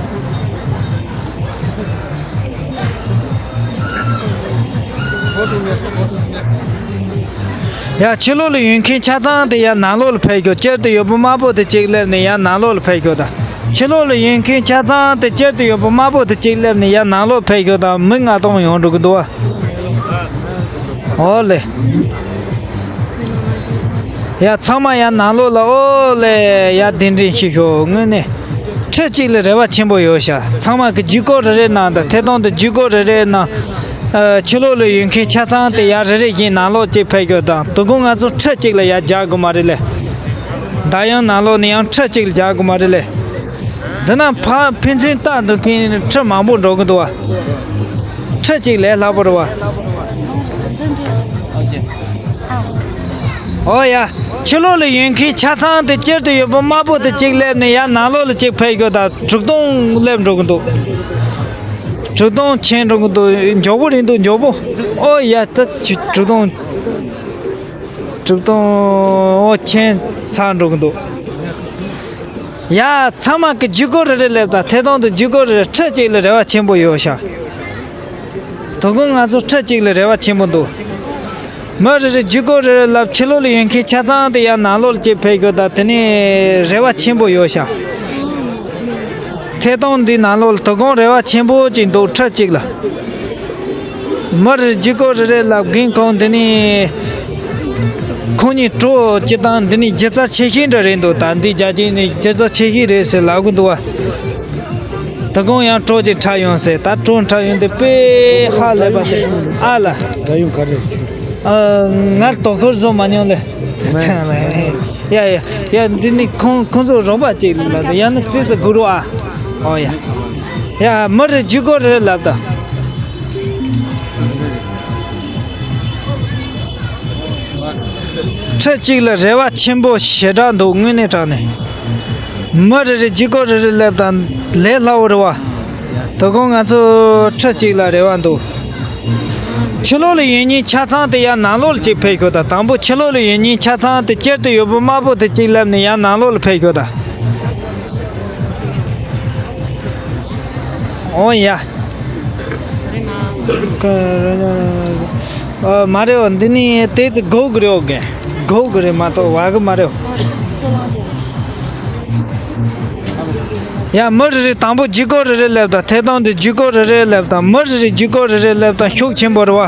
ཡ་ཕྱི་ལོགས་ལ་ཡོད་མཁན་ཆ་ཚང་དེ་ཡ་ནང་ལོགས་ལ་ཕེབས་ཤོག་སྤྱིར་དུ་ཡོད་པོ་དམར་པོ་དེ་གཅིག་སླེབས་ནས་ཡ་ནང་ལོགས་ལ་ཕེབས་ཤོག་ད། ཕྱི་ལོགས་ལ་ཡོད་མཁན་ཆ་ཚང་དེ་སྤྱིར་དུ་ཡོད་པོ་དམར་པོ་དེ་གཅིག་སླེབས་ནས་ཡ་ནང་ལོགས་ཕེབས་ཤོག་ད་མི་ལྔ་སྟོང་ཡོང་འགྲོ་གི་འདུག་བ། ཨོ་ལེ། ཡ་ཚང་མ་ཡ་ནང་ལོགས་ལ་ཨོ་ལེ་ཡ་གདན་འདྲེན་ཞུ་ཤོག་དངོས་གནས། ཁྲི་གཅིག་ལ་རེ་བ་ཆེན་པོ་ཡོད་ཤག་ཚང་མ་གི་ཇུས་འགོད་རེ་རེ་གནང་དང་ཐད་གཏོང་དུ་ཇུས་འགོད་རེ་རེ་གནང་། ཨ། ཕྱི་ལོགས་ལ་ཡོད་མཁན་ཆ་ཚང་དེ་ཡ་རེ་རེ་བཞིན་ནང་ལོགས་གཅིག་ཕེབས་ཤོག་དང་དོ་དགོང་ང་ཚོ་ཁྲི་གཅིག་ལ་ཡ་རྒྱག་དགོས་མ་རེད་ལེ། ད་ཡང་ནང་ལོགས་ནས་ཡང་ཁྲི་གཅིག་ལ་རྒྱག་དགོས་མ་རེད་ལེ། འདི་ན་ཕ་ཕན་ཚུན་ལྟ་འདུག་མཁན་ཁྲི་མང་པོ་འགྲོ་གི་འདུག་བ། ཁྲི་གཅིག་ལས་སླ་པོ་རེད་བ། ཨོ་ཡ། ཕྱི་ལོགས་ལ་ཡོད་མཁན་ཆ་ཚང་དེ་སྤྱིར་དུ་ཡོད་པོ་དམར་པོ་དེ་གཅིག་སླེབས་ནས་ཡ་ནང་ལོགས་ལ་གཅིག་ཕེབས་ཤོག་ད་དྲུག་སྟོང་སླེབས་འགྲོ་གི་འདུག་དྲུག་སྟོང་ཆེན་འགྲོ་གི་འདུག་མགྱོགས་པོ་རེད་འདུག་མགྱོགས་པོ། ཨོ་ཡ་ད་ཆུ་དྲུག་སྟོང་། དྲུག་སྟོང་ཨོ་ཆེན་ཚར་འགྲོ་གི་འདུག་ཡ་ཚང་མ་གི་ཇུས་འགོད་རེ་རེ་སླེབས་དང་ཐད་གཏོང་དུ་ཇུས་འགོད་རེ་རེ་ཁྲི་གཅིག་ལ་རེ་བ་ཆེན་པོ་ཡོད་ཤག་དོ་དགོང་ང་ཚོ་ཁྲི་གཅིག་ལ་རེ་བ་ཆེན་པོ་འདུག་མི་རེ་རེ་ཇུས་འགོད་རེ་རེ་ལབ་ཕྱི་ལོགས་ལ་ཡོད་མཁན་ཆ་ཚང་དེ་ཡང་ནང་ལོགས་ལ་གཅིག་ཕེབས་དགོས་ད་དེ་ནས་རེ་བ་ཆེན་པོ་ཡོད་ཤག་ཐད་གཏོང་འདི་ནང་ལོགས་ལ་དོ་དགོང་རེ་བ་ཆེན་པོ་ཅིག་འདུག་ཁྲི་གཅིག་ལ། མི་རེ་ཇུས་འགོད་རེ་རེ་ལབ་རྒན་ཁོང་འདི་ནས་ཁོང་གཉིས་གྲོགས་སྤྱི་བཏང་འདི་ནས་སྒྱུ་རྩལ་ཆེ་ཤོས་འདྲ་རེད་འདུག་ད་འདི་རྒྱ་ཆེན་ནས་སྒྱུ་རྩལ་ཆེ་ཤོས་རེད་ཟེར་ལབ་གི་འདུག་བ། ད་དགོང་ཡང་གྲོགས་ཅིག་འཁྲབ་ཡོང་ཟེར་ད་གྲོགས་འཁྲབ་ཡོང་དུས་དཔེ་ཧ་ལས་པ་ཟེར་ཨ་ལ། ད་ཡོང་ག་རེ། ཨ། ངར་དོ་ཁུར་བཟོ་མ་མྱོང་ལེ། ཡ་ཡ་ཡ་འདི་ནི་ཁོང་ཁོང་ཚོ་རོགས་པ་ཅིག་ལ་ཡང་ན་ཏི་ཙི་གུ་རུ་ཨ། ཨོ་ཡ། ཡ་མི་རེ་ཇུས་འགོད་རེ་ལབ་ད། ཁྲི་གཅིག་ལ་རེ་བ་ཆེན་པོ་ཞེ་དྲག་འདུག་དངོས་གནས་དྲང་གནས། མི་རེ་རེ་ཇུས་འགོད་རེ་རེ་ལབ་དང་ལས་སླ་བོ་རེད་བ། དོ་དགོང་ང་ཚོ་ཁྲི་གཅིག་ལ་རེ་བ་འདུག་ཕྱི་ལོགས་ལ་ཡོད་མཁན་ཆ་ཚང་དེ་ཡང་ནང་ལོགས་ལ་གཅིག་ཕེབས་ཤོག་ད། དང་པོ་ཕྱི་ལོགས་ལ་ཡོད་མཁན་ཆ་ཚང་དེ་སྤྱིར་དུ་ཡོད་པོ་དམར་པོ་དེ་གཅིག་ལབ་ནས་ཡང་ནང་ལོགས་ལ་ཕེབས་ཤོག་ད། ཨོ་ཡ། ཨ། མ་རེད་འོ། འདི་ནི་ཏོག་ཙམ་སྒུག་དགོས་རེད་འོ། སྒུག་དགོས་རེད་མ་གཏོགས་བབས་ཀྱི་མ་རེད་འོ། ཡ་མི་རེ་རེ་དང་པོ་ཇུས་འགོད་རེ་རེ་ལབ་དང་ཐད་གཏོང་དུ་ཇུས་འགོད་རེ་རེ་ལབ་དང་མི་རེ་རེ་ཇུས་འགོད་རེ་རེ་ལབ་དང་ཤུགས་ཆེན་པོ་རེད་བ།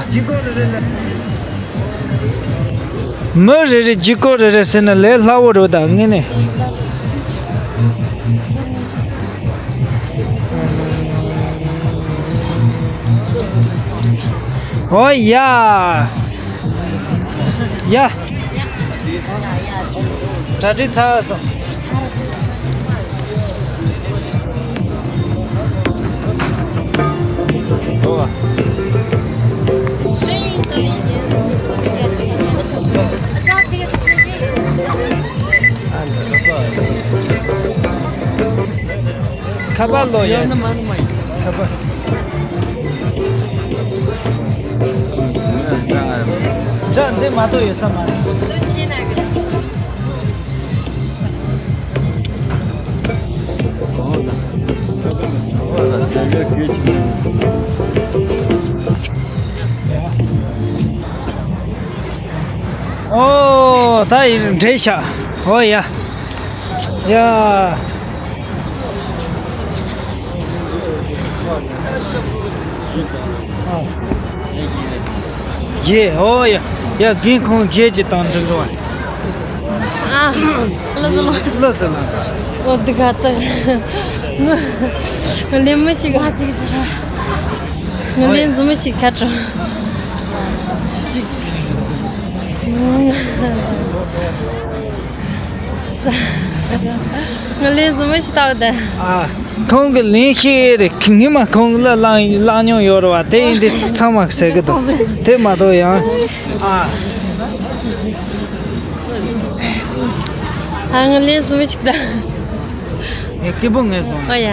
མི་རེ་རེ་ཇུས་འགོད་རེ་རེ་ཟེར་ན་ལས་སླ་བོ་རེད་ད་དངོས་གནས། ཨོ་ཡ། ཡ། གྲ་སྒྲིག་ཚར་སོང་། ཁ་པར་ལོ་ཡ། ཁ་པར། ཅག་འདི་མ་གཏོགས་ཡོད་ས་མ་རེད། འདི་ཆེ་ན་གི་རེད། ཨོ་ད་ཡིན་འདྲེས་ཤག་ཨོ་ཡ། ཡ། ཡེ་ཨོ་ཡ། ཡ་རྒན་ཁོང་བཞད་ཀྱི་དང་འགྲིག་འགྲོ་བ། ཨ། ལོ་ཟེར་ལ། ལོ་ཟེར་ལ། འོ་འདི་ག་ད། ལེ་མི་ཞིག་ང་ཅིག་ཟེར། ང་ལེ་ཟུ་མི་ཞིག་ཁ་དྲོ། ང་ལེ་ཟུ་མི་ཞིག་ལྟ་བ་དང་། ཨ། ཁོང་གི་ལན་ཤེས་རེད། ཉི་མ་ཁོང་ལ་བླངས་བླངས་མྱོང་ཡོད་རེད་བ། དེ་ཡིན་དུས་ཚང་མ་ཟེར་གི་འདུག་དེ་མ་གཏོགས་ཡང་ཨ། ཨ་ང་ལན་གསུམ་ཅིག་ད། ངས་སྐྱིད་པོ་ངས་སོང་། ཨ་ཡ།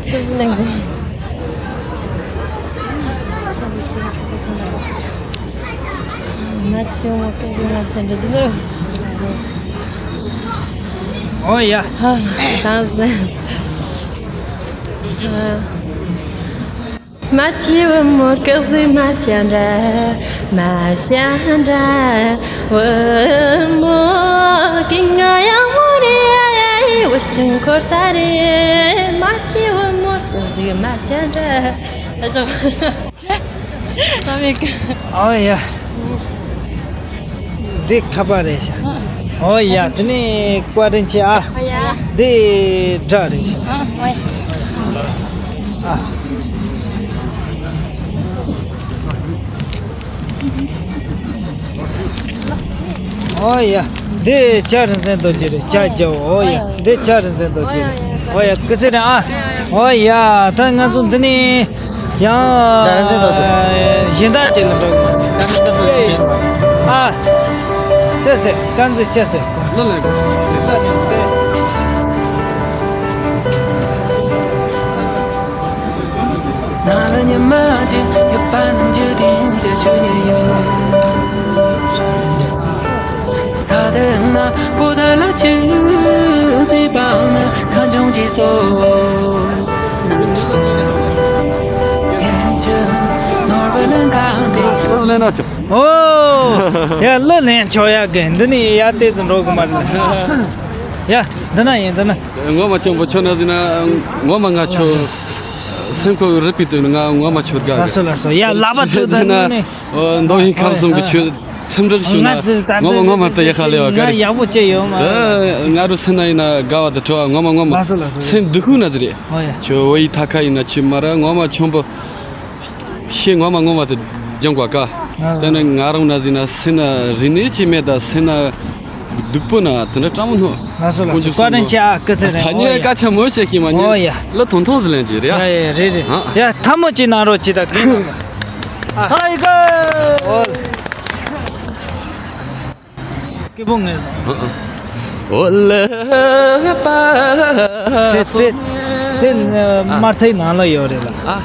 ཆི་ཟིག་ནས་གོ། ང་ཆེ་མོ་ཀ་ཟིག་ང་བྱས་འདྲ་ཟིག་ནོ། ཨོ་ཡ། ཧ། ད་ཟིག་ནས། ཨ། མ་ཆེ་བུ་མོ་སྐག་ཟིག་མ་བྱ་འདྲ། མ་བྱ་འདྲ། བུ་མོ་གི་ང་ཡང་མོ་རེད་ཡ་ཡ་ཡི་བུ་ཆུང་འཁོར་ས་རེད། མ་ཆེ་བུ་མོ་སྐག་ཟིག་མ་བྱ་འདྲ། ཨ་ཅོ། ཨ་མེ་ཀ། ཨོ་ཡ། འདི་ཁ་པར་རེད་ཤག་ཨོ་ཡ། དེ་ནས་བཀའ་དྲིན་ཆེ་ཨ། ཨོ་ཡ། འདི་སྒྲ་རེད་ཤག་ཨ། ཨོ་ཡ། ཨ། ཨོ་ཡ། འདི་ལྕགས་རིན་ཆེན་རྡོ་རྗེ་རེད། ལྕགས་རྒྱབ། ཨོ་ཡ། འདི་ལྕགས་རིན་ཆེན་རྡོ་རྗེ་རེད། ཨོ་ཡ། སྐུ་ཚེ་རིང་ཨ། ཨོ་ཡ། ད་ང་ཚོ་འདི་ནས། ཡང་། གཞན་དག་ཅིག་ལ་འགྲོ་དགོས། ཨ། ཅི་ཟེར་དཀར་མཛེས་ཅི་ཟེར། ནང་ལ་ཉི་མ་ཅན་ཡོད་པ་ནི་འཇིག་རྟེན་གྱི་ཆོས་ཉིད་ཡོད། ས་དེ་ན་བོད་ལ་ཆུ་སྲིད་པ་ནི་ཁ་འབྱུང་ཅི་སོ། ཨོ། ཡ་གླུ་ལེན་ཆོག་ཡ་གི་འདི་ནི་ཡ་ཏེ་ཙི་འགྲོ་གི་མ་རེད། ཡ་འདི་ན་ཡིན་འདི་ན། ངོ་མ་ཆེན་པོ་ཁྱོད་ན་ཟིན་ན་ངོ་མ་ང་ཁྱོད་སེམས་ཁོག་རིག་པའི་དོན་ང་ངོ་མ་ཁྱོད་དགའ། ལགས་སོ་ལགས་སོ། ཡ་ལག་པ་ཐུག་ད་ནི། ཨོ། མདོ་དབུས་ཁམས་གསུམ་གྱི་ཆོས་ཁྲིམས་རིག་ཞུ་ན་ང་དེ་ད་ངོ་མ་ངོ་མ་དེ་ཡག་ལེ་བ་ག་རེ། ཡག་པོ་བྱས་ཡོད་མ་རེད། ང་རུ་སེམས་ན་ཡིན་ན་དགའ་བ་དེ་བྲོ་བ་ངོ་མ་ངོ་མ། ལགས་སོ་ལགས་སོ། སེམས་སྡུག་ཁུག་ན་དེ་རེད། ཨོ་ཡ། ཁྱོད་བོད་ཡིག་ཐ་ཁ་ཡིན་ན་ཆི་མ་ར་ངོ་མ་ཆོན་པོ། ཤེས་ངོ་མ་ངོ་མ་དེ་སྦྱང་བ་ཀ་ལགས་སོ། དེ་ནི་ང་རང་ན་ཟིན་ན་སེམས་ན་རིག་གནས་ཅི་མེད་ད་སེམས་ན་སྡུག་པོ་ན་དེ་འདྲ་སྤྲང་མོ་ནོ། ལགས་སོ་ལགས་སོ། བཀའ་དྲིན་ཆེ་ཨ། སྐུ་ཚེ་རིང་། ད་ཉེ་སྐད་ཆ་མོ་བཤད་ཀྱི་མ་ཉེ། ཨོ་ཡ། ལ་ཐོང་ཐོང་ཟི་ལན་གྱི་རེད་ཨ། ཡ་ཡ་རེད་རེད། ཡ་ཐ་མོ་ཅི་ན་རོ་ཅི་ད་གིན། ཨ་ཧ་ཡི་ག་སྐྱིད་པོ་ངེས་སོང་། འོ་ལེ་པ། དེ་དེ་དེ་དམར་ཐིག་ནང་ལ་ཡོད་རེད་ལ། ཨ།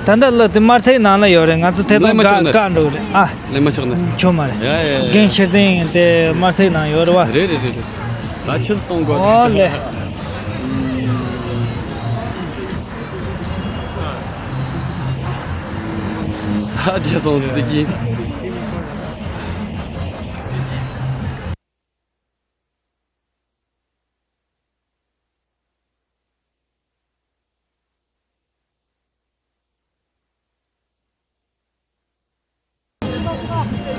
ད་ལྟ་ལ་དེ་དམར་ཐིག་ནང་ལ་ཡོད་རེད། ང་ཚོ་དེ་ལ་ལེན་མ་ཆོག་ནི། བཀག་འགྲོ་རེད་ཨ། ལེན་མ་ཆོག་ནི། ཆོག་མ་རེད། ཡ་ཡ་ཡ། རྒན་ཤེར་ཏིང་དེ་དམར་ཐིག་ནང་ཡོད་རེད་བ། རེད་རེད་རེད་རེད། ད་ཆུ་གཏོང་དགོས། ཨོ་ལེ། ད་རྒྱལ་སོང་ཟི་གི།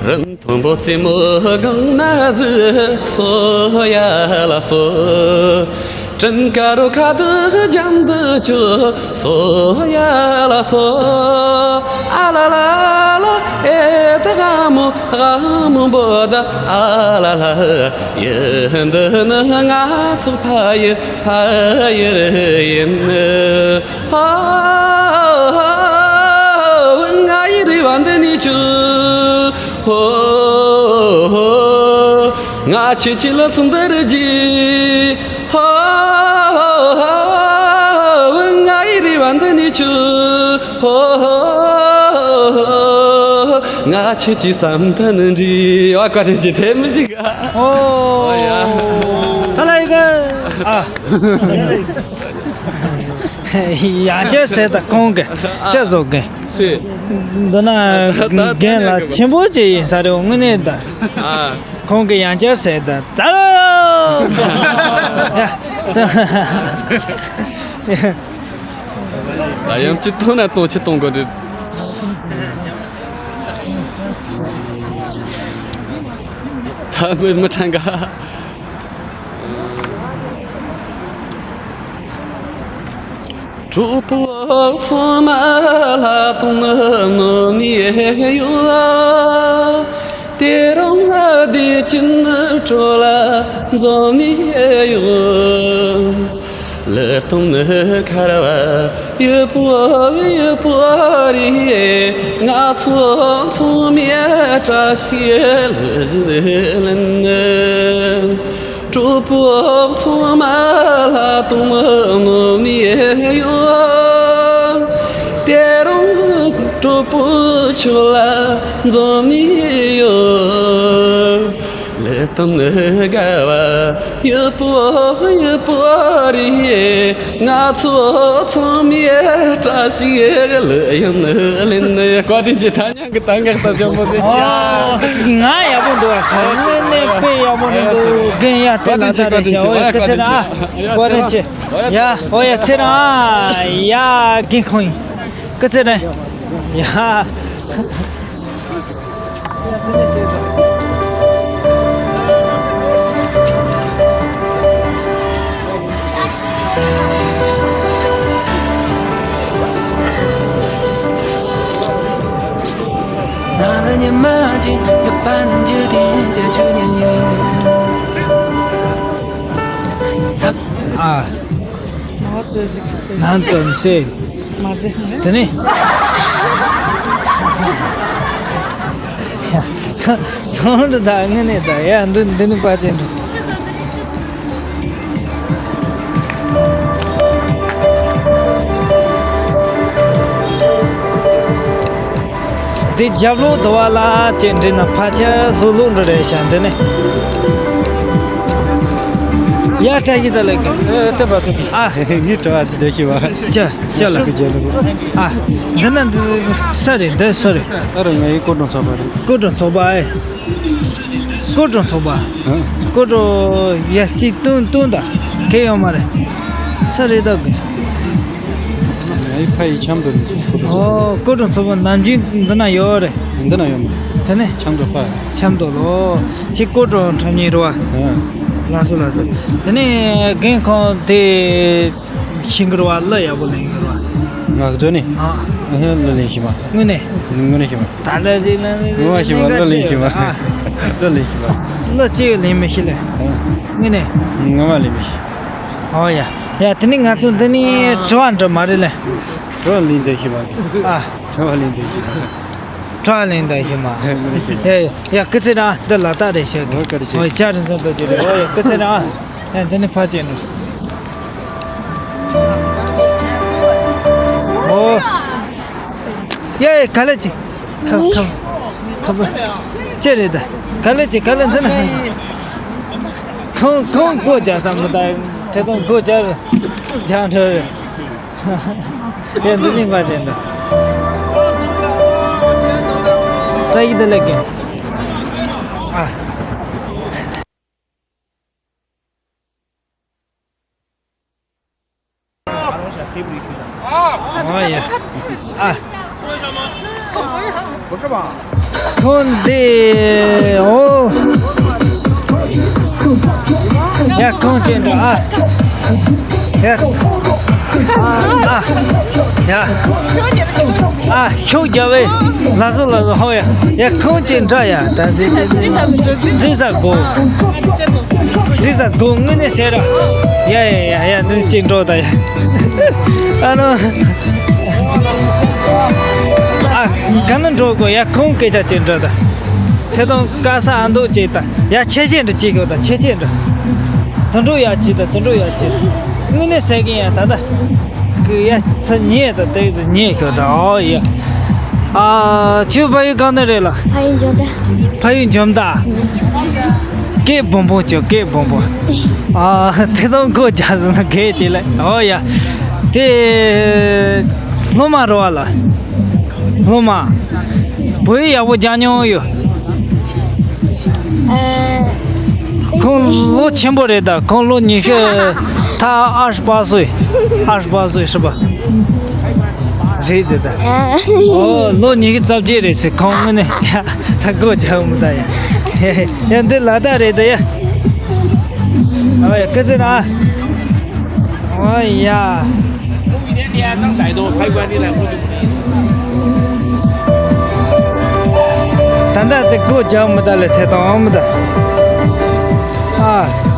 རི་མཐོན་པོ་རྩེ་མོ་སྒང་ན་གཟིགས་སོ་ཡ་ལ་སོ། སྤྲིན་དཀར་རོ་ཁ་དུ་འཇམ་དུ་ཆུ་སོ་ཡ་ལ་སོ། ཨ་ལ་ལ་ལ་ཨེ་ད་ག་མོ་ག་མོ་བོ་ད་ཨ་ལ་ལ་ཡི་འདི་ནི་ང་ཚོ་ཕ་ཡུལ་ཕ་ཡུལ་ཡིན། ཧོ། ང་ཡི་རེ་བ་འདི་ནི་ཆུ། ཧོ། ང་ཆེ་ཆེ་ལ་ཚུམ་འདི་རུ་ཇི། ཧོ། ང་ཡི་རེ་བ་འདི་ནི་ཆུ། ཧོ། ང་ཁྱེད་ཀྱི་བསམ་དོན་འདྲི་བ་བཀའ་དྲིན་ཆེ་དེ་མི་ཞིག་ཨོ། ཨོ་ཡ། ད་ལ་ཡི་གེ་ཨ། ཡང་བསྐྱར་ཟེར་ད་ཁོང་གི་ཅི་བཟོ་གི་སེ། འདི་ན་ད་ད་རྒན་ལགས་ཆེན་པོ་ཅིག་ཡིན་ས་རེད་དངོས་གནས་ད། ཨ། ཁོང་གི་ཡང་བསྐྱར་ཟེར་ད་ད་ལོ། ཡ། ད་ཡང་ཅི་ཐོན་ན་གཏོང་ཆི་གཏོང་དགོས་རེད། ད་ངོས་མི་ཁྲང་ག་གྲོགས་པོ་ཚང་མ་ལྷ་དང་ནོར་ནས་ཡོད། དེ་རིང་བདེ་ཆེན་གྲོ་ལ་འཛོམས་ནས་ཡོད། ལི་སྟོང་ནི་ཁར་བ་ཡི་པོ་ཡི་པོ་རེད། ང་ཚོ་ཚང་མས་བཀྲ་ཤིས་ལི་ཟི་ལན། གྲོགས་པོ་ཚང་མ་ལྷ་དང་ནོར་ནས་ཡོད། དེ་རིང་གྲོགས་པོ་ཁྱོད་ལ་འཛོམས་ནས་ཡོད། ལི་སྟོང་ནི་དགའ་བ་ཡི་པོ་ཡི་པོ་རེད། ང་ཚོ་ཚང་མས་བཀྲ་ཤིས་ལི་ཡང་ལན། བཀའ་དྲིན་ཆེ། ཐ་སྙད་ཀྱི་ད་ངག་ད་ཅོག་མོ་དེ། ཨོ། ང་ཡག་པོ་འདུག་ཨ། དངོས་གནས་དཔེ་ཡག་པོ་འདུག་རྒན་ཡ་དེ་ལ་ད་རེ་བྱ། ཨོ་ཡ་སྐུ་ཚེ་རིང་ཨ། བཀའ་དྲིན་ཆེ། ཡ་ཨོ་ཡ་ཚེ་རིང་ཨ། ཡ་རྒན་ཁོང་ཡིན། སྐུ་ཚེ་རིང་། ཡ། ཨ། ནང་དུ་མི་ཤེས། དེ་ནི། ཚོང་འདི་དག་དངོས་གནས་དག་ཡ་འདི་འདི་ནི་པ་ཅན་འདི། འདི་རྒྱབ་ལོགས་དུ་བ་ལ་ཅན་འདྲི་ན་ཕལ་ཆེར་ལྷོ་ལྷོ་འདྲི་རེད་ཤག་འདི་ནི། ཡ་བཀྲ་ཤིས་བདེ་ལེགས། ཨེ་ལྟ་བ་ཐུབ། ཨ། ངའི་དྲི་བ་དེ་ཞུ་བ། ཅི་ཅི་ལ། ཨ། འདི་ན་འདི་ས་རེད། འདི་ས་རེད། ཨ་རོ་ངའི་སྐུ་གྲོངས་ཚོགས་པ་རེད། སྐུ་གྲོངས་ཚོགས་པ་ཨེ། སྐུ་གྲོངས་ཚོགས་པ། ཧ། སྐུ་གྲོངས་ཡ་གཅིག་བཏོན་བཏོན་ད་གལ་ཡོད་མ་རེད། ས་རེད་ད་གི། ངའི་ཕ་ཡི་ཆབ་མདོ་རེད། སྐུ་གྲོངས་ཚོགས་པ། ཨོ་སྐུ་གྲོངས་ཚོགས་པ་ནམ་རྒྱུན་འདི་ན་ཡོད་རེད། འདི་ན་ཡོད་མ། དེ་ནས་ཆབ་མདོ་ཕ། ཆབ་མདོ་ལོ། ཁྱེད་སྐུ་གྲོངས་འཁྲབ་མཁན་རེད་བ། ཨ། ལགས་སོ་ལགས་སོ། དེ་ནས་རྒན་ཁོང་དེ་ཤིང་གི་རེད་བ། གླུ་ཡག་པོ་ལེན་གི་རེད་བ། ང་གི་ཚོ་ནི། ཨ། ཨ་ཧ། གླུ་ལེན་ཤེས་མ། དངོས་གནས། དངོས་གནས་ཤེས་མ། ད་ལྟ་ཅིག་ལེན་ལེན་ངོ་མ་ཤེས་མ། གླུ་ལེན་ཤེས་མ། ཨ། གླུ་ལེན་ཤེས་མ། གླུ་གཅིག་ལེན་མི་ཤེས་ལེ། ཨ། དངོས་གནས། ངོ་མ་ལེན་མི་ཤེས། ཨོ་ཡ། ཡ་དེ་ནི་ང་ཚོ་འདི་ནི་དྲི་བ་འདྲི་མ་རེད་ལེ། དྲི་བ་ལེན་བསྡད་ཤེས་མ། ཨ། དྲི་བ་ལེན་བསྡད་ཤེས་མ། དྲི་བ་ལེན་བསྡད་ཤེས་མ། ཡ་ཡ་སྐུ་ཚེ་རིང་། འདི་ལ་དྭགས་རེད་ཤག་གི། ཨོ་བཀའ་དྲིན་ཆེ། ཨོ་ཡ་བཀའ་དྲིན་ཆེ། འདི་འདྲ་རེད། ཨོ་ཡ་སྐུ་ཚེ་རིང་། ཡ་འདི་ནི་ཕར་ཕྱིན་ནོ། ཨོ། ཡ་ཡ་ག་ལེ་ཅི། ཁ་ཁ་ཁ་པ། ཅི་རེད་ད། ག་ལེ་ཅི་ག་ལེ་འདི་ན། ཁོང་ཁོང་སྒོ་རྒྱག་བསམ་མི་ད། དེ་དང་སྒོ་རྒྱག་རྒྱག་འདྲ་རེད། ཡ་འདི་ནི་མ་དེ་འདྲ། བཀྲ་ཤིས་བདེ་ལེགས་ཀྱི། ཨ། ཨ་ཡ། ཨ། ཁོང་འདི་ཨོ། ཡ་ཁོང་ཅན་འདྲ། ཨ། ཡ། ཨ། ཨ། ཡ། ཨ་ཤུགས་རྒྱབ་པས། ལགས་སོ་ལགས་སོ། ཧོ་ཡ། ཡ་ཁོང་ཅན་འདྲ་ཡ། ད་འདི་འཛིན་ས་དགོས། འཛིན་ས་དགོས། དངོས་གནས་ཟེར་ར། ཡ་ཡ་ཡ་ཡ་འདི་ཅིག་འགྲོ་ད་ཡ། ཨ་ནོ། ཨ་ག་ན་འགྲོ་དགོས། ཡ་ཁོང་སྐད་ཆ་ཅིག་འདྲ་ད། ཐེ་དང་དཀའ་ས་ཨ་མདོ་ཅིག་ད། ཡ་ཆེ་ཆེ་འདྲ་ཅིག་གོ་ད། ཆེ་ཆེ་འདྲ། དུད་འགྲོ་ཡ་ཅིག་ད། དུད་འགྲོ་ཡ་ཅིག། དངོས་གནས་ཟེར་གི་ཡ་ད་ད། ཀི་ཡ་ཚ་ཉེ་ད་དེ་ཉེ་ཤོ་ད། ཨོ་ཡ། ཨ། ཁྱོད་ཕ་ཡུལ་གང་ནས་རེད་ལགས། ཕ་ཡུལ་འཇོ་མདའ། ཕ་ཡུལ་འཇོ་མདའ། སྐད་སྦོམ་པོ་ཅོ། སྐད་སྦོམ་པོ། ཨ། དེ་དང་སྒོ་རྒྱག་སོང་ན་གལ་ཆེ་ལེ། ཨོ་ཡ། དེ་སློབ་མ་རེད་པ་ལགས། སློབ་མ། བོད་ཡིག་ཡག་པོ་སྦྱང་མྱོང་ཡོད། ཁོང་ལོ་ཆེན་པོ་རེད་ད། ཁོང་ལོ་ཉི་ཤུ་ཐ་ཨ་ཧྲི་པ་སོ་ཡི། ཨ་ཧྲི་པ་སོ་ཡི་ཧྲི་པ། རེད་ཟེར་ད། ཨོ་ལོ་ཉི་ཤུ་རྩ་བརྒྱད་རེད་ཟེར། ཁོང་དངོས་གནས་ཡ་ད་སྒོ་རྒྱག་མི་ད་ཡ། ཡ་འདི་ལ་དྭགས་རེད་ད་ཡ། ཨོ་ཡ་སྐུ་ཚེ་རིང་ཨ། ཨོ་ཡ། ད་ལྟ་དེ་སྒོ་རྒྱག་མི་ད་ལེ། ཐད་གཏོང་ཨང་མི་ད། ཨ།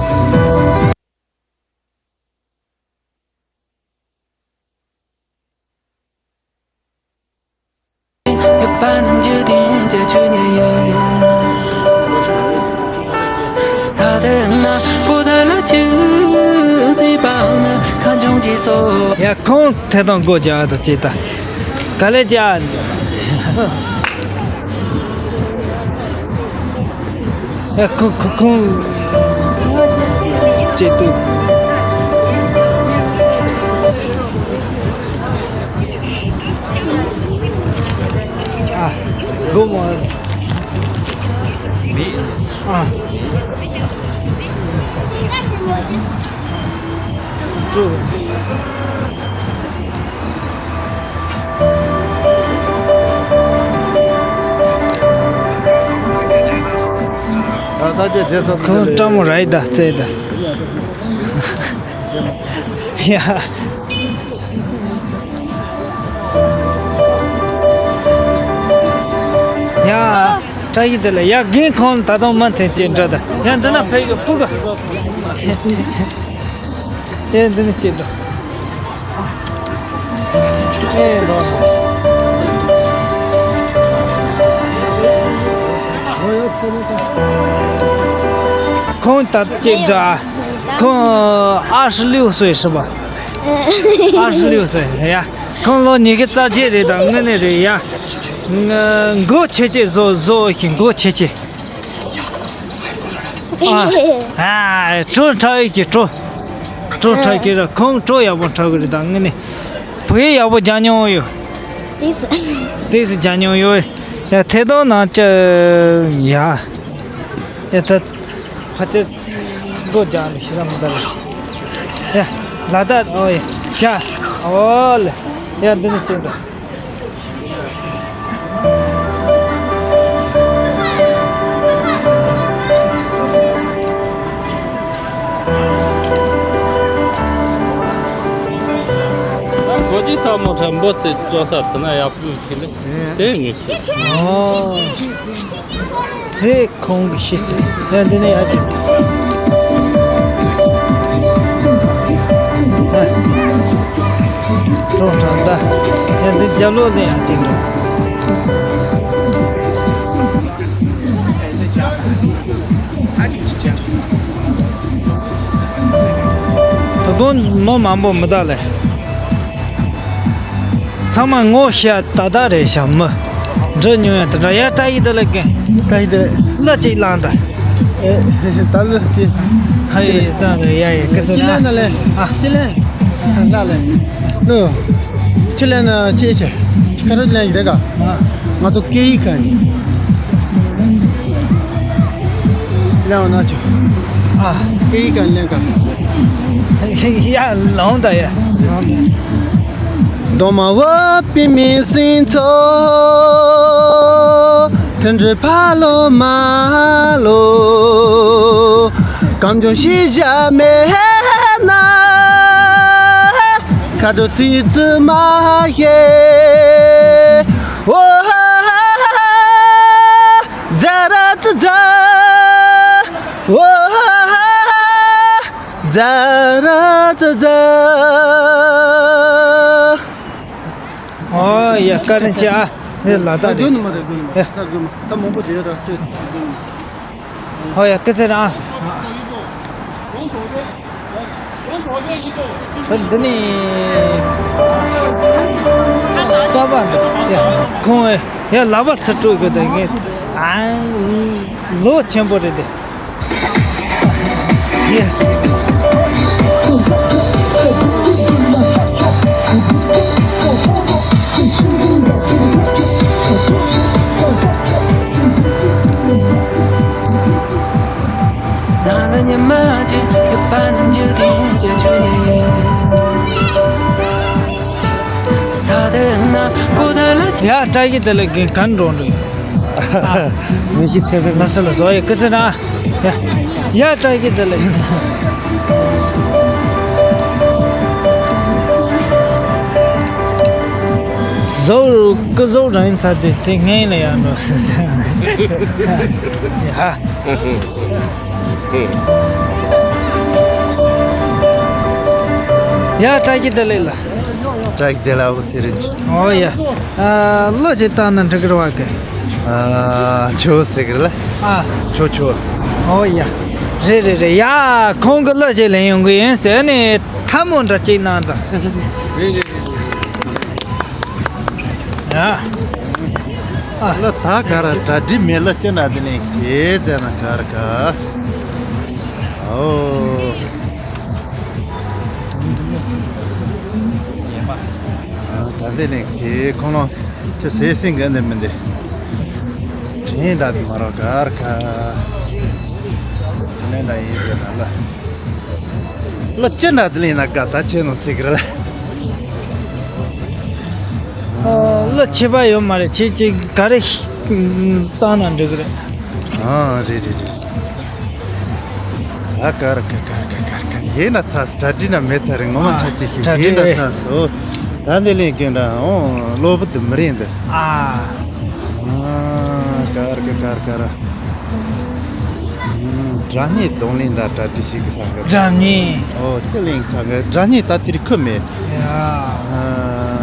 ཡ་ཁོང་ཐད་གཏོང་སྒོ་རྒྱག་ད་ཅེ་ད། ག་ལེ་ཅ། ཡ་ཁོ་ཁོ་ཁོང་ཅེ་ཏུ། ཨ། སྒོ་མ། ཨ། ད་ལྟ་ཅི་བྱེད་ཚར། ཁོང་བཀྲ་མོ་ར་ཡི་ད་རྩེ་ད། ཡ། ཡ། བཀྲ་ཤིས་བདེ་ལེགས། ཡ་རྒན་ཁོང་ད་དུང་མ་འཐེན་ཅེ་འདྲ་ད། ཡ་འདི་ན་ཕེབས་གི་སྤུ་གུ། ཡ་འདི་ནས་ཅེ་འགྲོ། ཨེ་འགྲོ། ཁོང་ད་ཅེ་འདྲ། ཁོང་ཨ་ཧྲི་ལིའུ་སོ་ཡི་ཧྲི་པ། ཨ་ཧྲི་ལིའུ་སོ་ཡི་ཡ། ཁོང་ལོ་ཉི་ཤུ་རྩ་བརྒྱད་རེད་ད། དངོས་གནས་རེད་ཡ། མགོ་ཆེ་ཆེ་བཟོ་བཟོ་ཞིག་མགོ་ཆེ་ཆེ། ཨ། ཨ། བྲོ་འཁྲབ་ཡོད་ཀྱི་བྲོ། བྲོ་འཁྲབ་ཀྱི་ར། ཁོང་བྲོ་ཡག་པོ་འཁྲབ་གི་རེད་ད། དངོས་གནས་བོད་ཡིག་ཡག་པོ་སྦྱང་མྱོང་ཡོད། ཏོག་ཙམ། ཏོག་ཙམ་སྦྱང་མྱོང་ཡོད། ཡ་ཐད་གཏོང་ནང་ཅི་ཡ། ཡ་ད་ཕ་ཅི་སྒོ་རྒྱག་ནས་ཤི་ས་མི་ད་རེད། ཡ་ལ་དྭགས། ཨོ་ཡ་ཅ། ཨོ་ལེ། ཡ་འདི་ནས་ཅི་འདྲ། གོ་ཅི་ས་མོ་ཁྲ་འབོ་དེ་ཅོ་ས་དེ་ན་ཡག་པོ་ཡོད་ཀྱི་ལེ། དེ་ངེས་ཤེས། ཨོ། དེ་ཁོང་གི་ཤེས་སྲིད། ཡང་འདི་ནས་ཡར་གྱི། ཨ། གྲོགས་དྲག་ད། ཡང་འདི་རྒྱབ་ལོགས་ནས་ཡར་གྱི་འགྲོ། དོ་དགོང་མི་མང་པོ་མི་གདའ་ལེ། ཚང་མ་ངོ་ཤེས་ཏག་ཏག་རེད་ཤག་མི་འགྲོ་མྱོང་ཡ་དེ་འདྲ། ཡ་བཀྲ་ཤིས་བདེ་ལེགས་རྒན། བཀྲ་ཤིས་བདེ་ལེགས། གླུ་གཅིག་བླངས་དང་། ཨེ། ད་གླུ་དེ། ཧ་ཡེ་ཙང་རེད་ཡ་ཡེ་སྐུ་ཚེ་ཅི་ལེན་ན་ལེ། ཨ། ཅི་ལེན། ལ་ལེ། གླུ། ཅི་ལེན་ན་ཅི་བྱེད། ཁ་རུ་ལེན་གི་རེད་ག་ང་ཚོ་སྐད་ཡིག་ག་ནི། ལེན་འོ་ན་ཆོ། ཨ། སྐད་ཡིག་ག་ནི་ལེན་ག་ཡ་ལོང་ད་ཡ། གདོང་དམར་བ་པི་མི་སྲིན་ཚོ། དུད་འགྲོ་ཕ་ལོ་མ་ལོ། གང་བྱུང་ཤི་བཞག་མེད་ན། ཁ་དྲོ་ཚིག་རྩུབ་མ་བཤད། ཨོ། ཛ་ར་ཙ་ཛ། ཨོ། ཛ་ར་ཙ་ཛ། ཨོ་ཡ། བཀའ་དྲིན་ཆེ་ཨ། ནི་ལ་དྭགས་རེད། ད་མང་པོ་བྱས་ར་ཅེ། ཨོ་ཡ། སྐུ་ཚེ་རིང་ཨ། ད་འདི་ནི་གསར་པ་འདུག་ཡ། ཁོང་ཡ་ལག་པ་ཚུར་སྤྲོད་དགོས། ད་ངས་ཨ་ལོ་ཆེན་པོ་རེད་དེ། ཡ། ཡ། བཀྲ་ཤིས་བདེ་ལེགས། གང་འགྲོ་འགྲོ། མི་ཤི་ཚེ་འཕེལ། ལགས་སོ་ལགས་སོ། ཡ། སྐུ་ཚེ་རིང་། ཡ། ཡ། བཀྲ་ཤིས་བདེ་ལེགས། ཟོག་རུ་སྐུ་ཟོག་རང་ཚ་དེ་དེ་ངན་ལ་ཡར་འགྲོ་ཟེར་ཟེར། ཡ། ཡ། བཀྲ་ཤིས་བདེ་ལེགས་ལགས། བཀྲ་ཤིས་བདེ་ལེགས། ཨ་ཁུ་ཚེ་རིང་། ཨོ་ཡ། ཨ། གླུ་ཅིག་བཏང་ན་འགྲིག་གི་རེད་བ་གི། ཨ། ཆོས་ཟེར་གི་རེད་ལ། ཨ། ཆོས་ཆོས། ཨོ་ཡ། རེད་རེད་རེད། ཡ། ཁོང་གི་གླུ་ཅིག་ལེན་ཡོང་གི་ཡིན་ཟེར་ནས་ཐལ་མོ་འདྲ་ཅིག་གནང་དང་། རེད་རེད་རེད་རེད། ཡ། ཨ། གླུ་ད་ག་ར་གྲ་སྒྲིག་མེད། གླུ་ཅི་འདྲ་དེ་ལེན་གི་ཟེར་ན་ག་ར་ག། ཨོ། ཨ། ད་འདི་ནས་དེ་ཁོང་ལ་ཅི་ཟེར་སྲིད་གི་འདི་མི་འདི། དྲན་འདྲ་དེ་མ་རོ་གར་ཁ། དྲན་འདྲ་ཡིན་ཟེར་ན་ལ། ལ་ཅི་འདྲ་དེ་ལེན་ན་དགའ་ད་ཆེ་ནོ་ཟེར་གི་རེད། ཨ། ལ་ཁྱད་པར་ཡོད་མ་རེད། ཁྱེད་ཀྱིས་ག་རེ་བཏང་ན་འགྲིག་གི་རེད། ཨ། རེད་རེད་རེད། ད་གར་ག་གར་ག་གར་ག་ཡིན་ན་ཚ་སི་གྲ་སྒྲིག་ན་མེད་ཚ་རེད། ངོ་མ་ཨ། ཁྲ་ཆེ་ཤེས་གྲ་ཡིན་ན་སྒྲིག་ཚ་སོ། ད་འདི་ལེན་གྱོན་འདྲ་འོང་གློ་བུ་དུ་མི་རིང་འདི། ཨ། ཨ། གར་ག་གར་གར། སྒྲ་སྙན་གདོང་ལེན་འདྲ་གྲ་སྒྲིག་ཞིག་གི་ས་ག་སྒྲ་སྙན། ཨོ་དེ་ལེན་ས་ག་སྒྲ་སྙན་ད་དེར་ཁུ་མེད། ཡ། ཨ།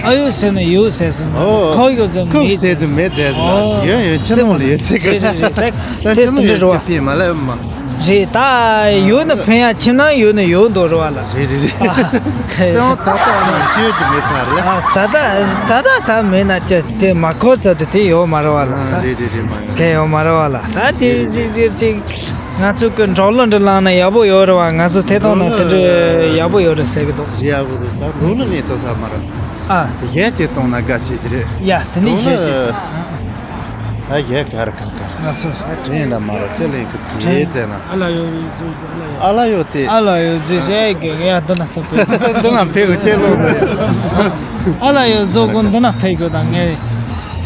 ཨ་ཡོ་ཟེར་ན་ཡོ་ཟེར་ཟིན། ཨོ། ཁོ་ཡོ་ཟེར་ན་ཁུ་མེད་ཟེར་ཟེར། དུ་མེད་ཟེར་ཟིན། ཨོ། ཡོད་ཡོད་ཆེ་མོ་ལ་ཡོད་ཟེར་གི། རེད་རེད་རེད། ད་ད་ཆེ་མོ་ལ་ཡོད་ཟེར་ཕི་མ་ལ་མ། རེད། ད་ཡོད་ན་ཕན་ཡ། ཁྱིམ་ནང་ཡོད་ན་ཡོད་འདུག་རེད་བ་ལ། རེད་རེད་རེད། ཨ། དེ་ཡང་ད་ལྟ་ནང་ཤོད་ཀྱི་མེད་ཚར་ལ། ཨ། ད་ལྟ་ད་ལྟ་ད་མེད་ན་ཅི་དེ་མ་ཁོ་ཚ་དེ་དེ་ཡོད་མ་རེད་བ་ལ། ཨ། ད་རེད་རེད་རེད། མ་ཡོད་དེ་ཡོད་མ་རེད་བ་ལ། ད་དེ་རེད་རེད་རེད། ཅིག་ཅིག་ང་ཚོ་གི་འབྲོག་གླུ་འདྲ་བླངས་ན་ཡག་པོ་ཡོད་རེད་བ། ང་ཚོ་ཐད་གཏོང་ནང་དེ་འདྲ་ཡག་པོ་ཡོད་རེད་ཟེར་གི་འདུག་རེད། ཡག་པོ་རེད། ད་འབྲོག་གླུ་ནས་ཐོས་ས་མ་རེད། ཨ། གཞས་ཅིག་གཏོང་ན་དགའ་ཆེ་གི་རེད། ཡ། དེ་ནས་གཞས་ཅིག་ཨ། གཞས་གར་གར་གར། ལགས་སོ། ཨ། དྲན་ལ་མ་རོ་ཅི་ལེན་གི་དེ་ཙེ་ན། ཨ་ལ་ཡོད་ཨ་ལ་ཡོད་དེ། ཨ་ལ་ཡོད་ཟེར་བཤད་གི། ཡ། འདི་ན་ས་ཕེབས། འདི་ན་ཕེབས་གི་ཅེ་ལོ། ཨ་ལ་ཡོད་ཟོ་གོ་འདི་ན་ཕེབས་གི་དང་ངས་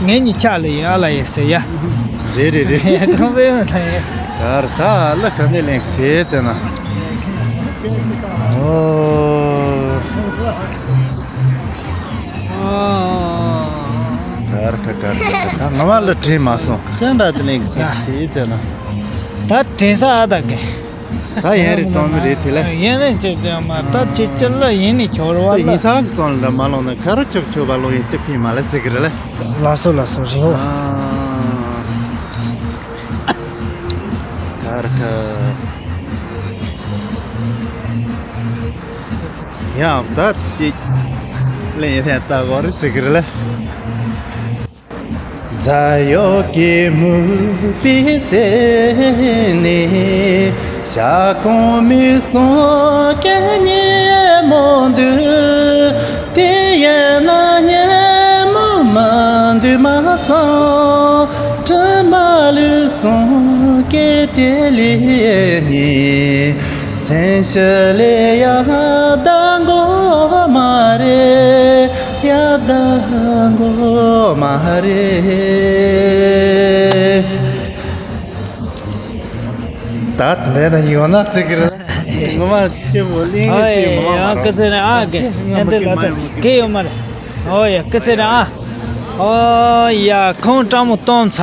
ངས་ཉི་ཆ་ལ་ཡིན། ཨ་ལ་ཡོད་ཟེར་ཡ། རེད་རེད་རེད། ཁྲོམ་པའི་ཡོད་ད་ཡིན། གར་ད་ལ་ག་ནས་ལེན་གི་དེ་ཙེ་ན། ཨོ། གར་ག་གར་ག་ག་ང་མ་ལ་དྲན་མ་སོང་། ཅན་འདྲ་དེ་ལེན་གི་ས་དེ་ཙེ་ན། ད་དྲན་ས་ཨ་ད་གི། ད་ཡན་རེ་གཏོང་མི་རེད་དེ་ལ། ཡན་རེ་ཅེ་ཅེ་མ་ད་ཅེ་ཅེ་ལ་ཡིན་ནི་ཆོར་བ་ལ། ཡིན་ས་གི་སོང་ལ་མ་ལོང་ན་ག་རུ་ཆོབ་ཆོབ་བ་ལོང་ཡིན་ཅེ་ཕིན་མ་ལ་ཟེར་གི་རེད་ལ། ལགས་སོ་ལགས་སོ་རེད་འོ། གར་ག་ཡང་ད་ཅིག་ལེན་ཡིན་ད་གོ་རེ་ཟེར་གི་རེད་ལ། ད་དེ་འདྲ་ཡོད་ན་ཟེར་གི་རེད། ངོ་མ་སྐྱེ་བོ་གླིང་གི་ཨོ་ཡ། སྐུ་ཚེ་རིང་ཨ། གེ་ཡ་འདི་ལ་ད་གེ་ཡོད་མ་རེད། ཨོ་ཡ། སྐུ་ཚེ་རིང་ཨ། ཨོ་ཡ། ཁོང་སྤྲང་མོ་གཏོང་ཚར།